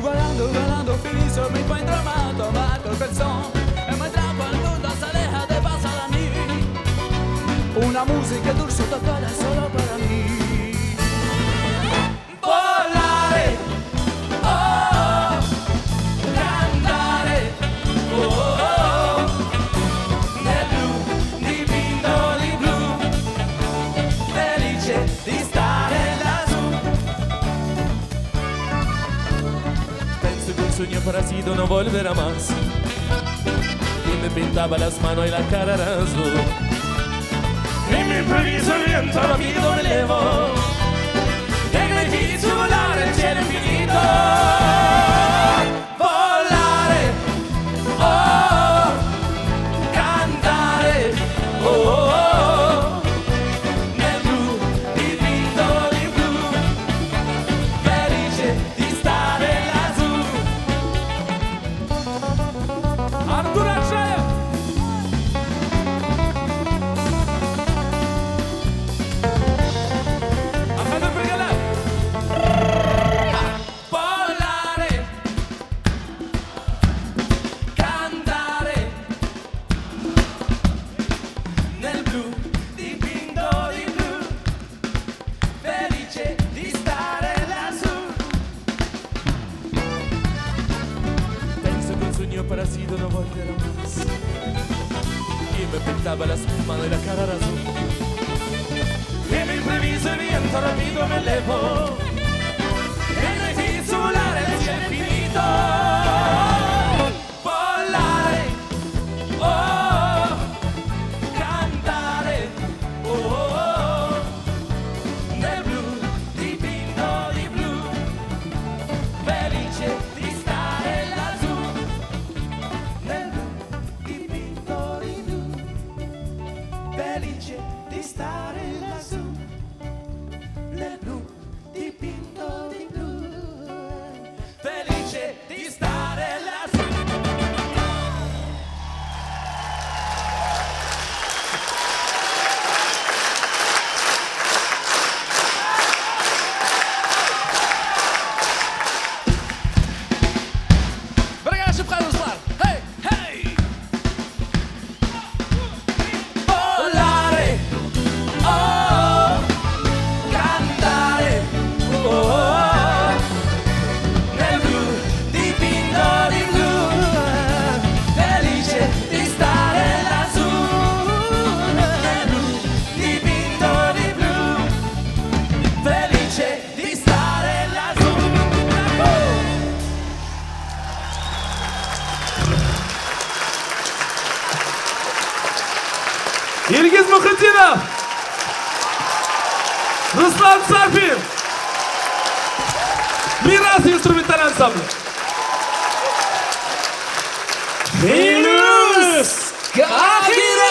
Volando, volando, felice, mi encuentro amato, amato quel son. E me atrapa el mundo, se aleja de pasar a mí. Una música dulce tocada solo para mí. Volare, oh, cantare, oh, oh, nel blu dipinto di blu, felice di stare lassù. Penso que un sueño parecido no volverá más. Y me pintaba las manos y la cara de azul. E mi improvviso il vento rapido me levo e mi hizo volare il cielo infinito. Volare, oh, cantare, oh, oh, nel blu dipinto di blu, felice di stare lassù. Artur Akşayev! Ahmet Birgeler! Volare, cantare, nel blu dipinto di blu, felice di stare lassù. Penso que un sueño parecido no volverá más. Y me pintaba las manos y la cara de azul. E all'improvviso il vento rapido me levo e mi hizo volare nel cielo infinito. Руслан Сафин! Мирас инструменталь ансамбль. Филүс Каһиров!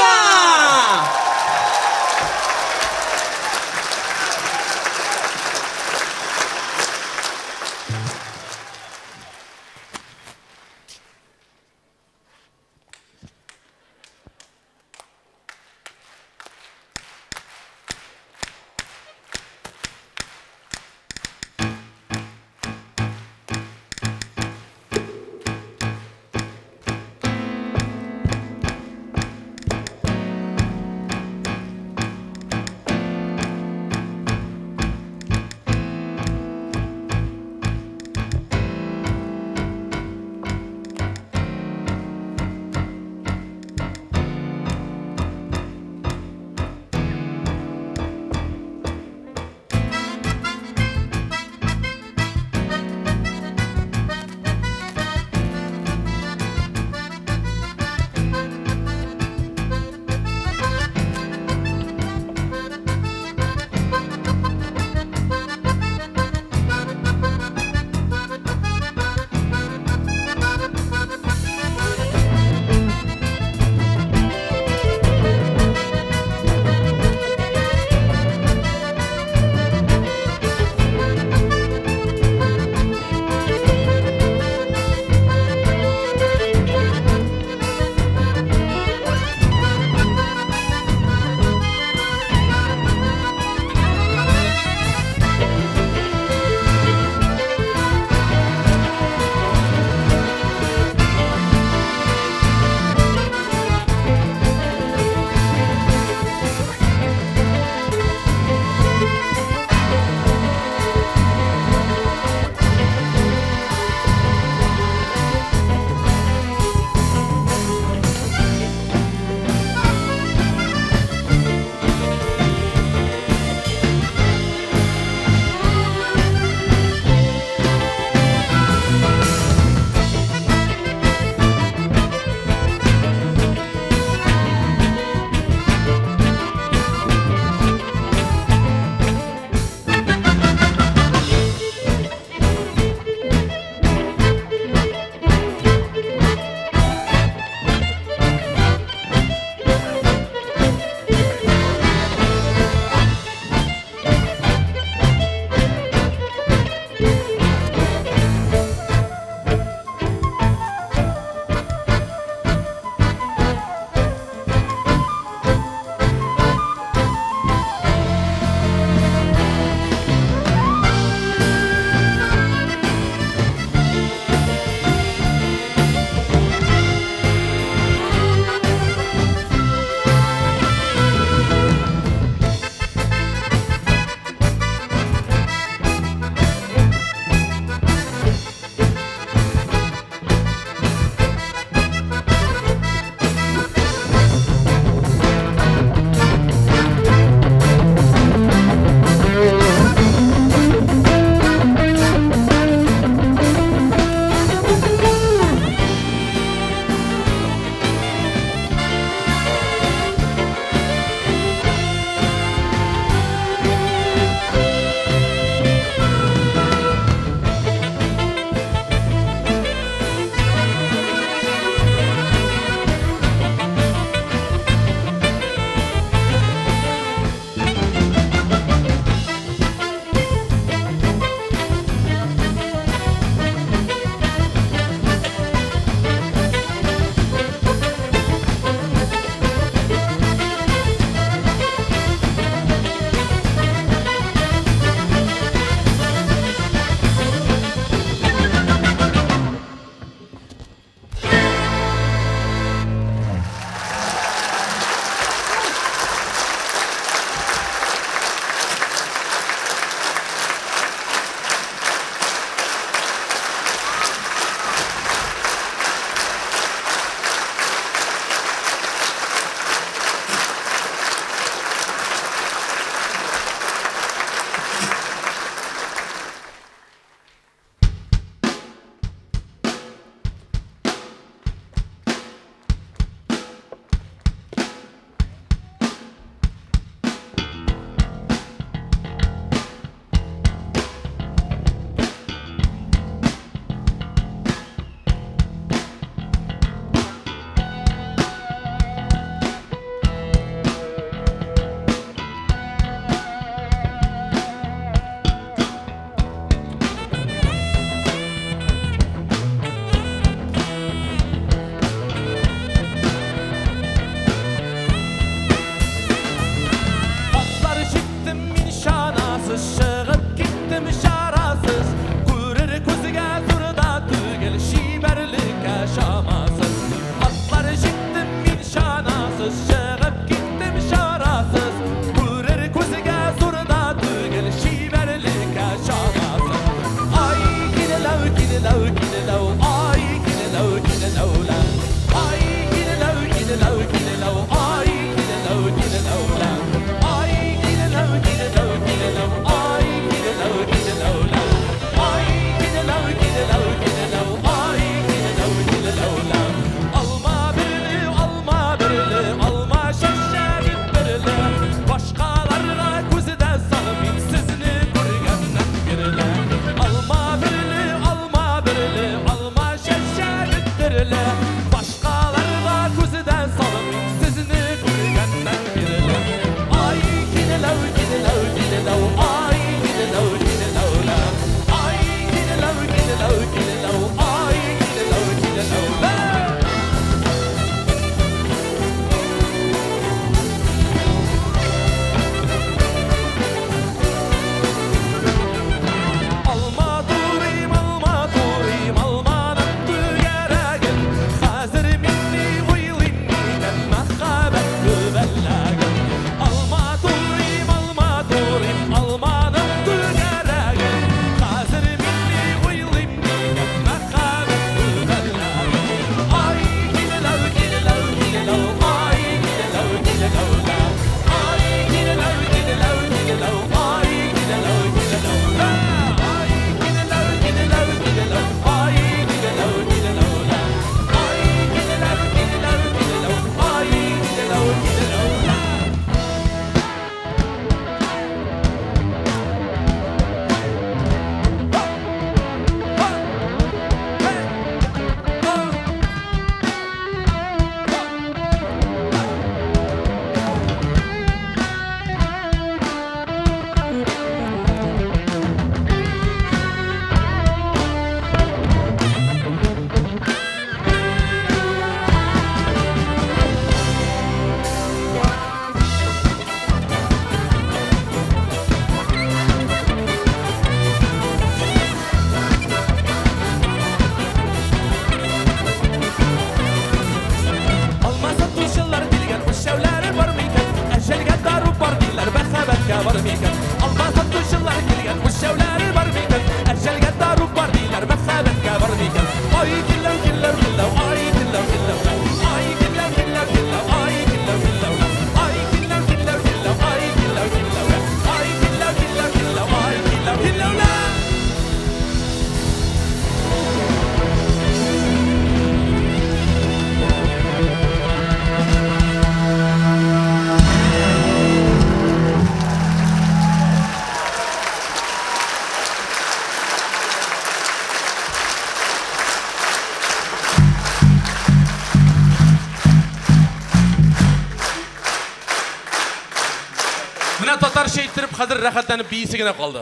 Татарча иттереп хәзер рәхәтләнеп биисе генә калды.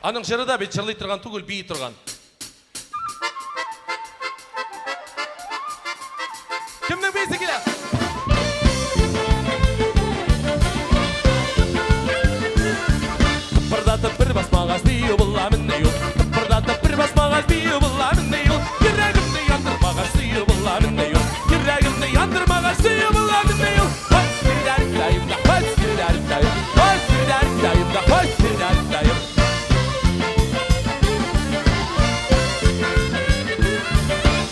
Аның җыры да бит җырлый торган түгел, бии торган. Кемнең биисе килә? Тыпырдатып бер басмагач бию буламыни ул? Тыпырдатып бер басмагач бию буламыни ул? Йөрәгемне яндырмагач сөю буламыни ул? Йөрәгемне яндырмагач сөю буламыни ул?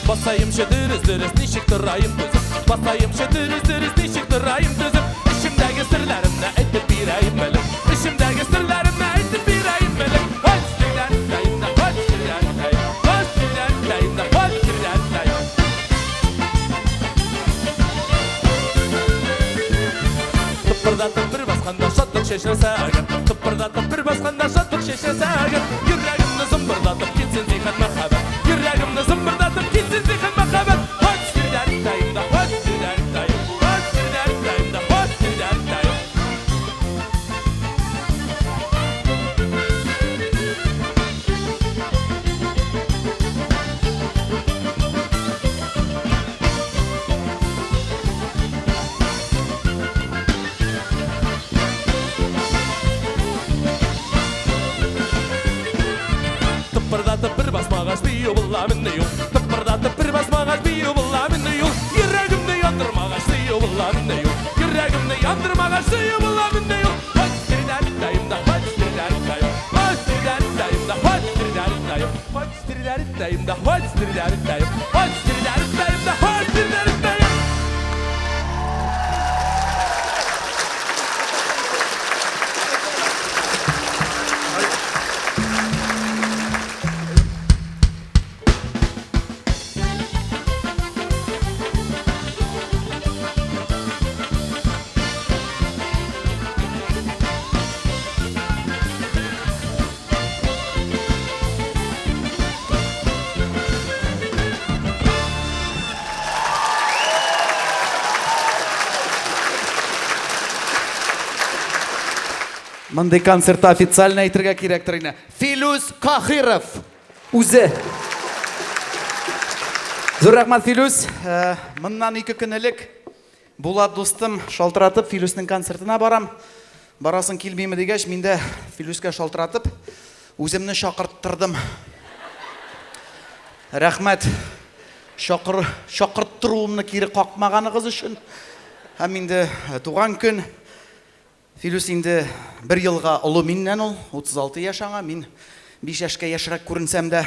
Басаемчы дөрес, дөрес, ничек торайым түзеп? Басаемчы дөрес, дөрес, ничек торайым түзеп? Эчемдәге серләремне әйтеп бирәем әле. Эчемдәге серләремне әйтеп бирәем әле. Тыпырдатып бер басканда шатлык чәчрәсә әгәр, Тыпырдатып бер басканда шатлык чәчрәсә әгәр, Йөрәгемне зымбырдатып китсен зиһен мәхәббәт, Йөрәгемне зымбырдатып китсен зиһен мәхәббәт. Тыпырдатып бер басмагач бию буламыни ул? Тыпырдатып бер басмагач бию буламыни ул? Йөрәгемне яндырмагач сөю буламыни ул? Йөрәгемне яндырмагач сөю буламыни ул? Мондый концертта официально әйтергә кирәктер инде. Филүс Каһиров үзе. Зур рәхмәт, Филүс. Моннан ике көн элек Булат дустым шалтыратып, Филүснең концертына барам. Барасың килмиме дигәч, мин дә Филүскә шалтыратып, үземне чакырттырдым. Рәхмәт. Чакыр, чакырттыруымны кире какмаганыгыз өчен. Һәм инде туган көн. Филүс инде бер елга олы миннән ул, 36 яшь аңа, мин 5 яшькә яшьрәк күренсәм дә.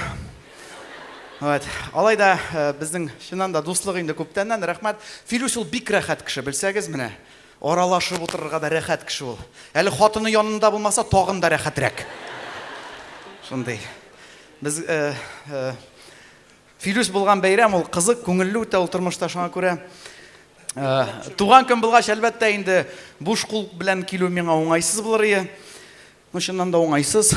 Вот. Алай да безнең чыннан да дуслык инде күптәннән, рәхмәт. Филүс ул бик рәхәт кеше, белсәгез менә. Аралашып утырырга да рәхәт кеше ул. Әле хатыны янында булмаса, тагын да рәхәтрәк. Шундый. Без Филүс булган бәйрәм ул кызык, күңелле үтә ул тормышта, шуңа күрә туган көн булгач, әлбәттә инде буш кул белән килү миңа уңайсыз булыр ие. Ну, чыннан да уңайсыз.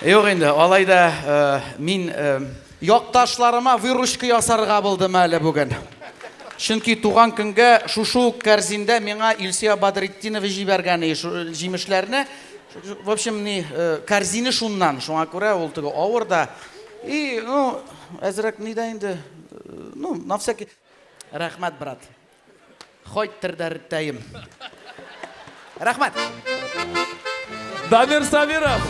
Юк инде, алай да мин якташларыма выручка ясарга булдым әле бүген. Чөнки туган көнгә шушы ук кәрзиндә миңа Илсөя Бадретдинова җибәргән җимешләрне. В общем, ни, кәрзине шуннан, шуңа күрә ул теге авыр да. И, ну, әзрәк ни дә инде, ну, на всякий. Рәхмәт, брат. Хойттер дәрттәем. Рәхмәт. Дамир Сабиров,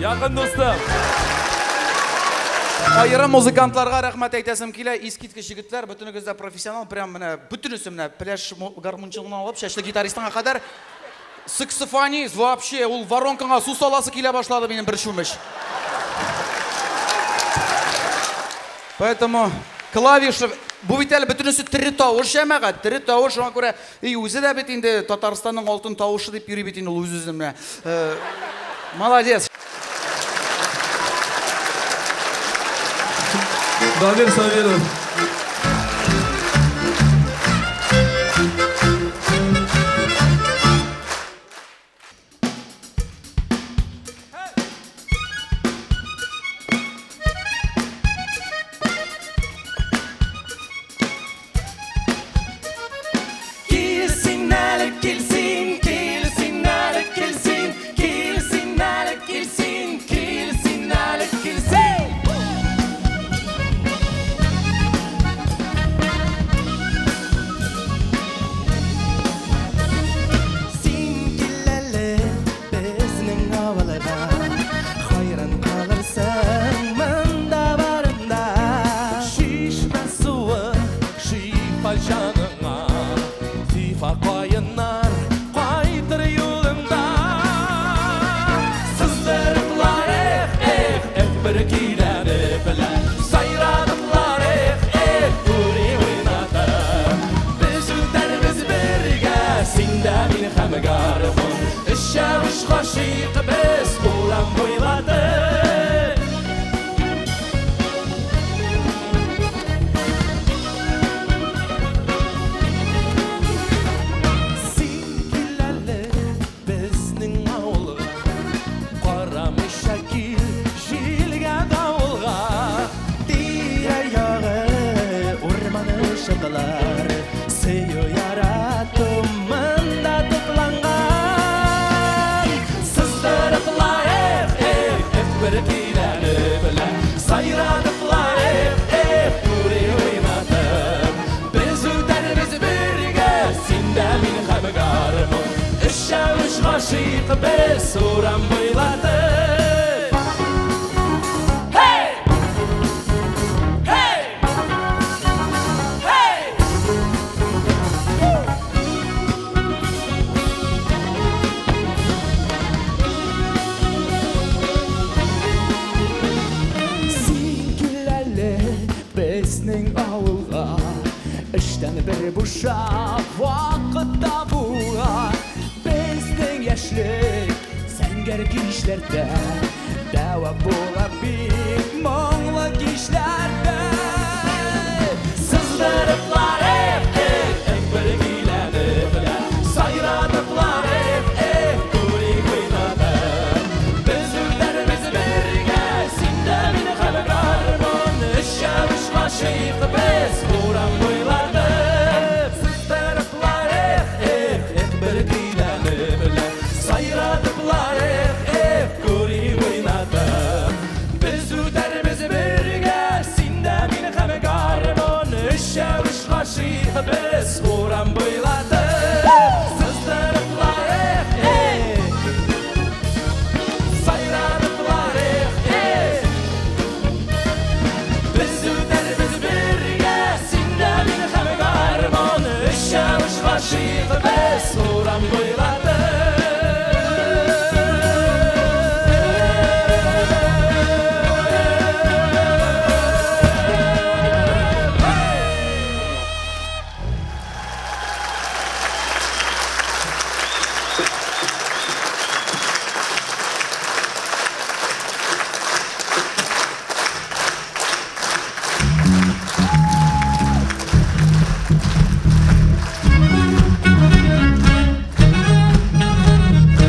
якын дустым. Аерым музыкантларга рәхмәт әйтәсем килә. Искиткеч егетләр, бөтенегез дә профессионал, прям менә бөтенесе менә пеләш гармунчылыгыннан алып чәчле гитаристыңа кадәр. Саксофонист вообще, ул воронкаңа су саласы килә башлады минем бер чүмеч. Поэтому клавиши, бу бит әле бөтенесе тере тавыш, җәмәгать, тере тавыш, шуңа күрә, и үзе дә бит инде Татарстанның алтын тавышы дип йөри бит инде ул үз-үзен менә. Молодец. Дамир Сабиров. Гашыйклар сөю ярату монда тупланган. Сыздырыпла, эх, эх, эх, бер көйләнеп лә, сайратыпла, эх, эх, күри уйнатып. Без үтәрбез бергә, син дә мин һәм гармун. Өчәү өч гашыйк без урам буйлатып. Hey! Hey! Hey! Син кил әле безнең авылга, эштән бер бушап вакыт табуга. Безнең яшьлек зәңгәр кичләрдә дәва була бик моңлы кичләрдә. Сыздырыплар, эх, эх, эх, бер көйләнеп лә, сайратыплар, эх, эх, күрик уйнатып. Без үтәрбез бергә, син дә мин һәм гармун. Өчәү өч гашыйк без урам буйлатып. Сыздырыплар, эх, эх, эх, бер көйләнеп лә, сайратыплар, эх, эх, күрик уйнатып. Без үтәрбез бергә, син дә мин һәм гармун. Өчәү өч гашыйк без урам буйлатып. Сыздырыплар, эх, эх, сайратыплар, эх, эх. Без үтәрбез бергә, син дә мин һәм гармун. Өчәү өч гашыйк без урам буйлатып.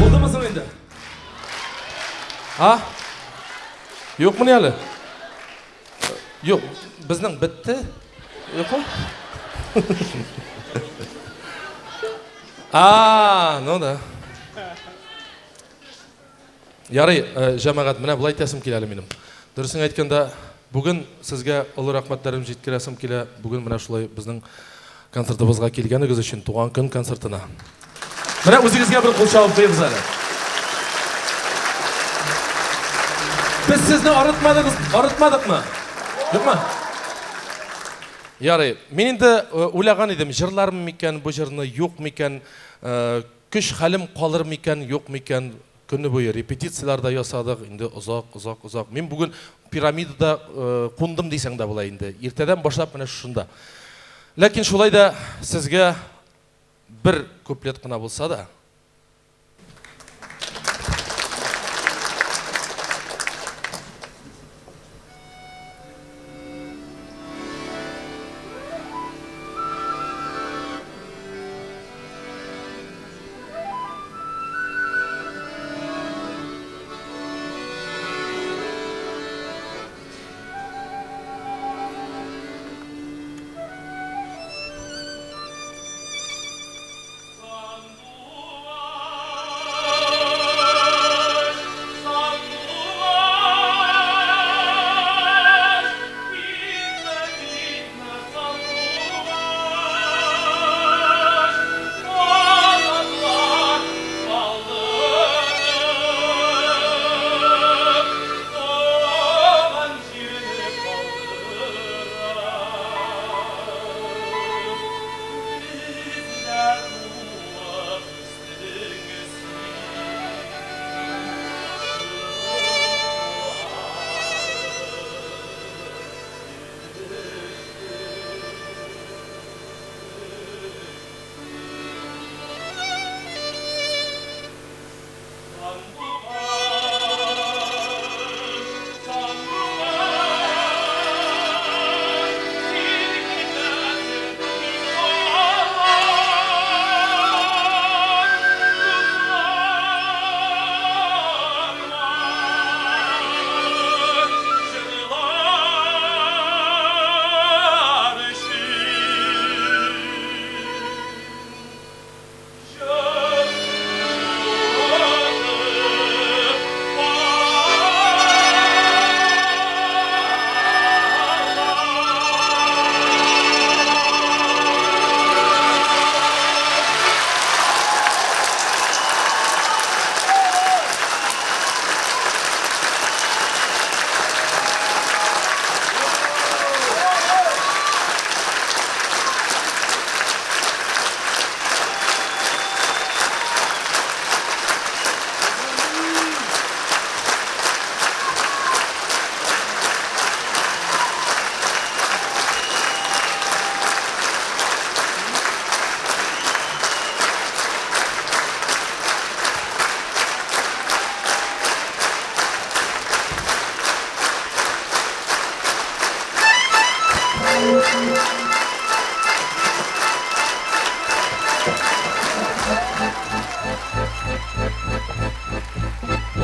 Булдымы соң инде? А? Юкмыни әле? Юк, безнең бетте. Юкмы? А, ну да. Ярый, җәмәгать, менә болай әйтәсем килә әле минем. Дөресен әйткәндә, бүген сезгә олы рәхмәтләрем җиткерәсем килә. Бүген менә шулай безнең концертыбызга килгәнегез өчен, туган көн концертына. Менә үзегезгә бер кул чабып куегыз әле. Без сезне арытмадыгыз, арытмадыкмы? Юкмы? Ярый, мин инде уйлаган идем, җырлармы микән бу җырны, юк микән, көч хәлем калыр микән, юк микән. Көне буе репетицияләр дә ясадык, инде озак, озак, озак. Мин бүген пирамидада кундым дисәң дә була инде. Иртәдән башлап менә шушында. Ләкин шулай да сезгә бер куплет кына булса да,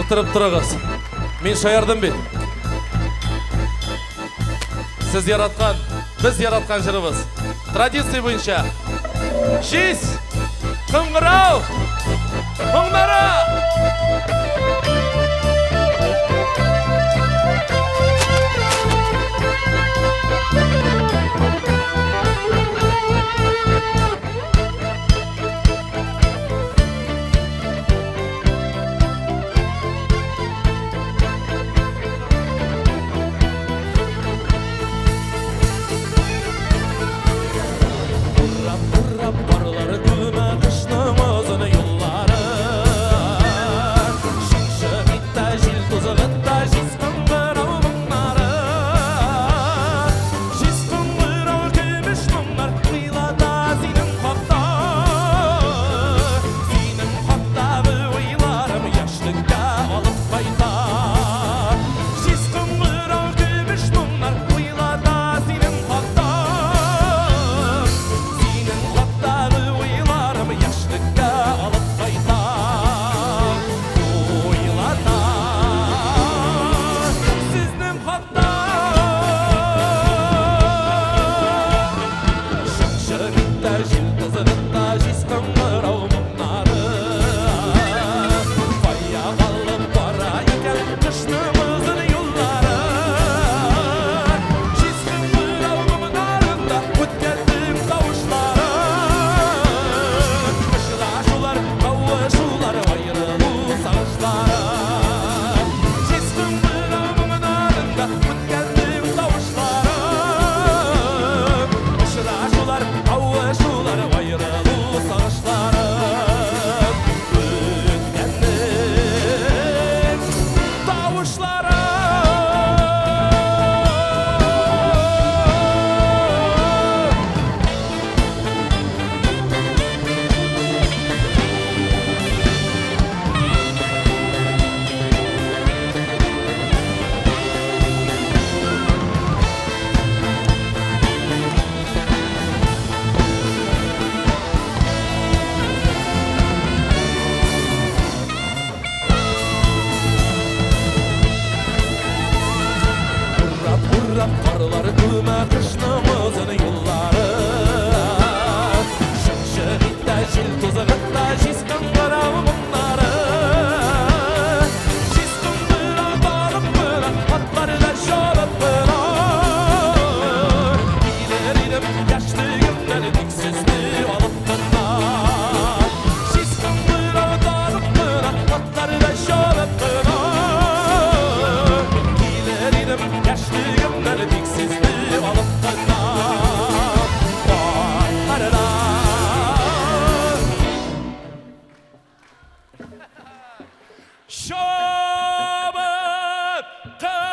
Утырып торыгыз. Мин шаярдым бит. Сез яраткан, без яраткан җырыбыз. Традиция буенча. Җиз! Кыңгырау! Моңнары! Урап-урап карлар күмә кышның озын юллары. Шыңшып итә җил тузгыта җиз кыңгырау моңнары. Җиз кыңгырау көмеш моңнар уйлата синең хакта. Синең хактагы уйларым яшьлеккә алып кайта. Җиз кыңгырау көмеш моңнар уйлата синең хакта. Синең хактагы уйларым яшьлеккә алып кайта. Уйлата сезнең хакта. Шыңшып итә җил тузгыта җиз кыңгырау моңнары. Кая алып бара икән кышның озын юллары. Җиз кыңгырау моңнарында үткәннең тавышлары. Очрашулар, кавышулар, аерылу сагышлары. Җиз кыңгырау моңнарында үткәннең тавышлары. Очрашулар, кавышулар, аерылу сагышлары. Үткәннең тавышлары. Урап, урап, карлар күмә кышның озын юллары. Шыңшып итә җил тузгыта җиз кыңгырау моңнары. Җиз кыңгырау барып кына, атларда чабып кына. Килер идем яшьлегемнән тик сезне алып кына. Җиз кыңгырау барып кына, атларда чабып кына. Килер идем яшьлегемнән тик сезне алып кына. Атларда. Чабып кына.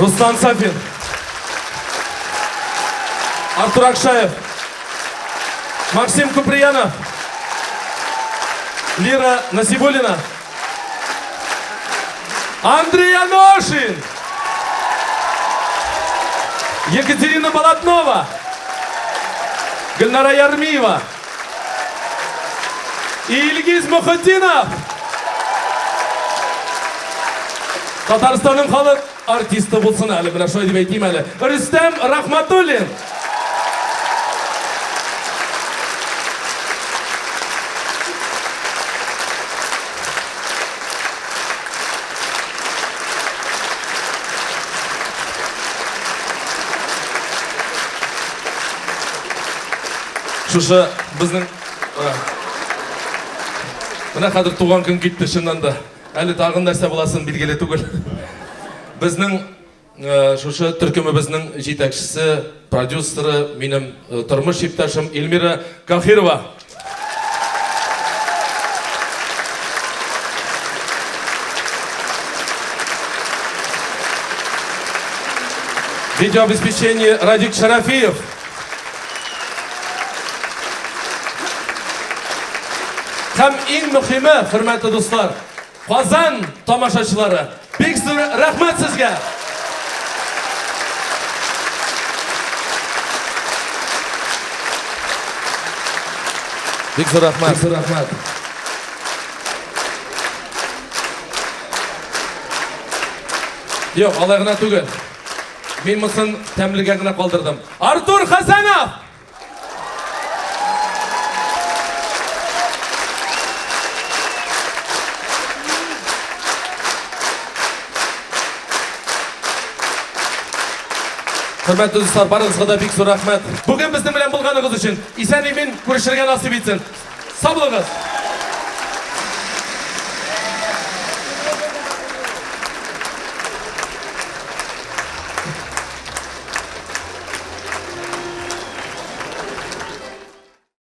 Руслан Сафин. Артур Акшаев. Максим Куприянов. Лира Насибулина. Андрей Аношин. Екатерина Болотнова. Гульнара Ярмиева. И Ильгиз Мухутдинов. Татарстанның халык артисты булсын әле, менә шулай дип әйтим әле. Рөстәм Рахматуллин. Шушы безнең менә хәзер туган көн китте чыннан да. Әле тагын нәрсә буласын билгеле түгел. Безнең шушы төркемебезнең җитәкчесе, продюсеры, минем тормыш иптәшем Эльмира Кахирова. Видеообеспечение Радик Шарафиев. Һәм иң мөхиме, хөрмәтле дуслар, Казан тамашачылары, бик зур рәхмәт сезгә! Бик зур рәхмәт. Бик зур рәхмәт. Юк, алай гына түгел. Мин монысын тәмлегә генә калдырдым. Артур Хәсәнов! Хөрмәтле дуслар, барыгызга да бик зур рәхмәт. Бүген безнең белән булганыгыз өчен исән-имин күрешергә насыйп итсен. Сау булыгыз!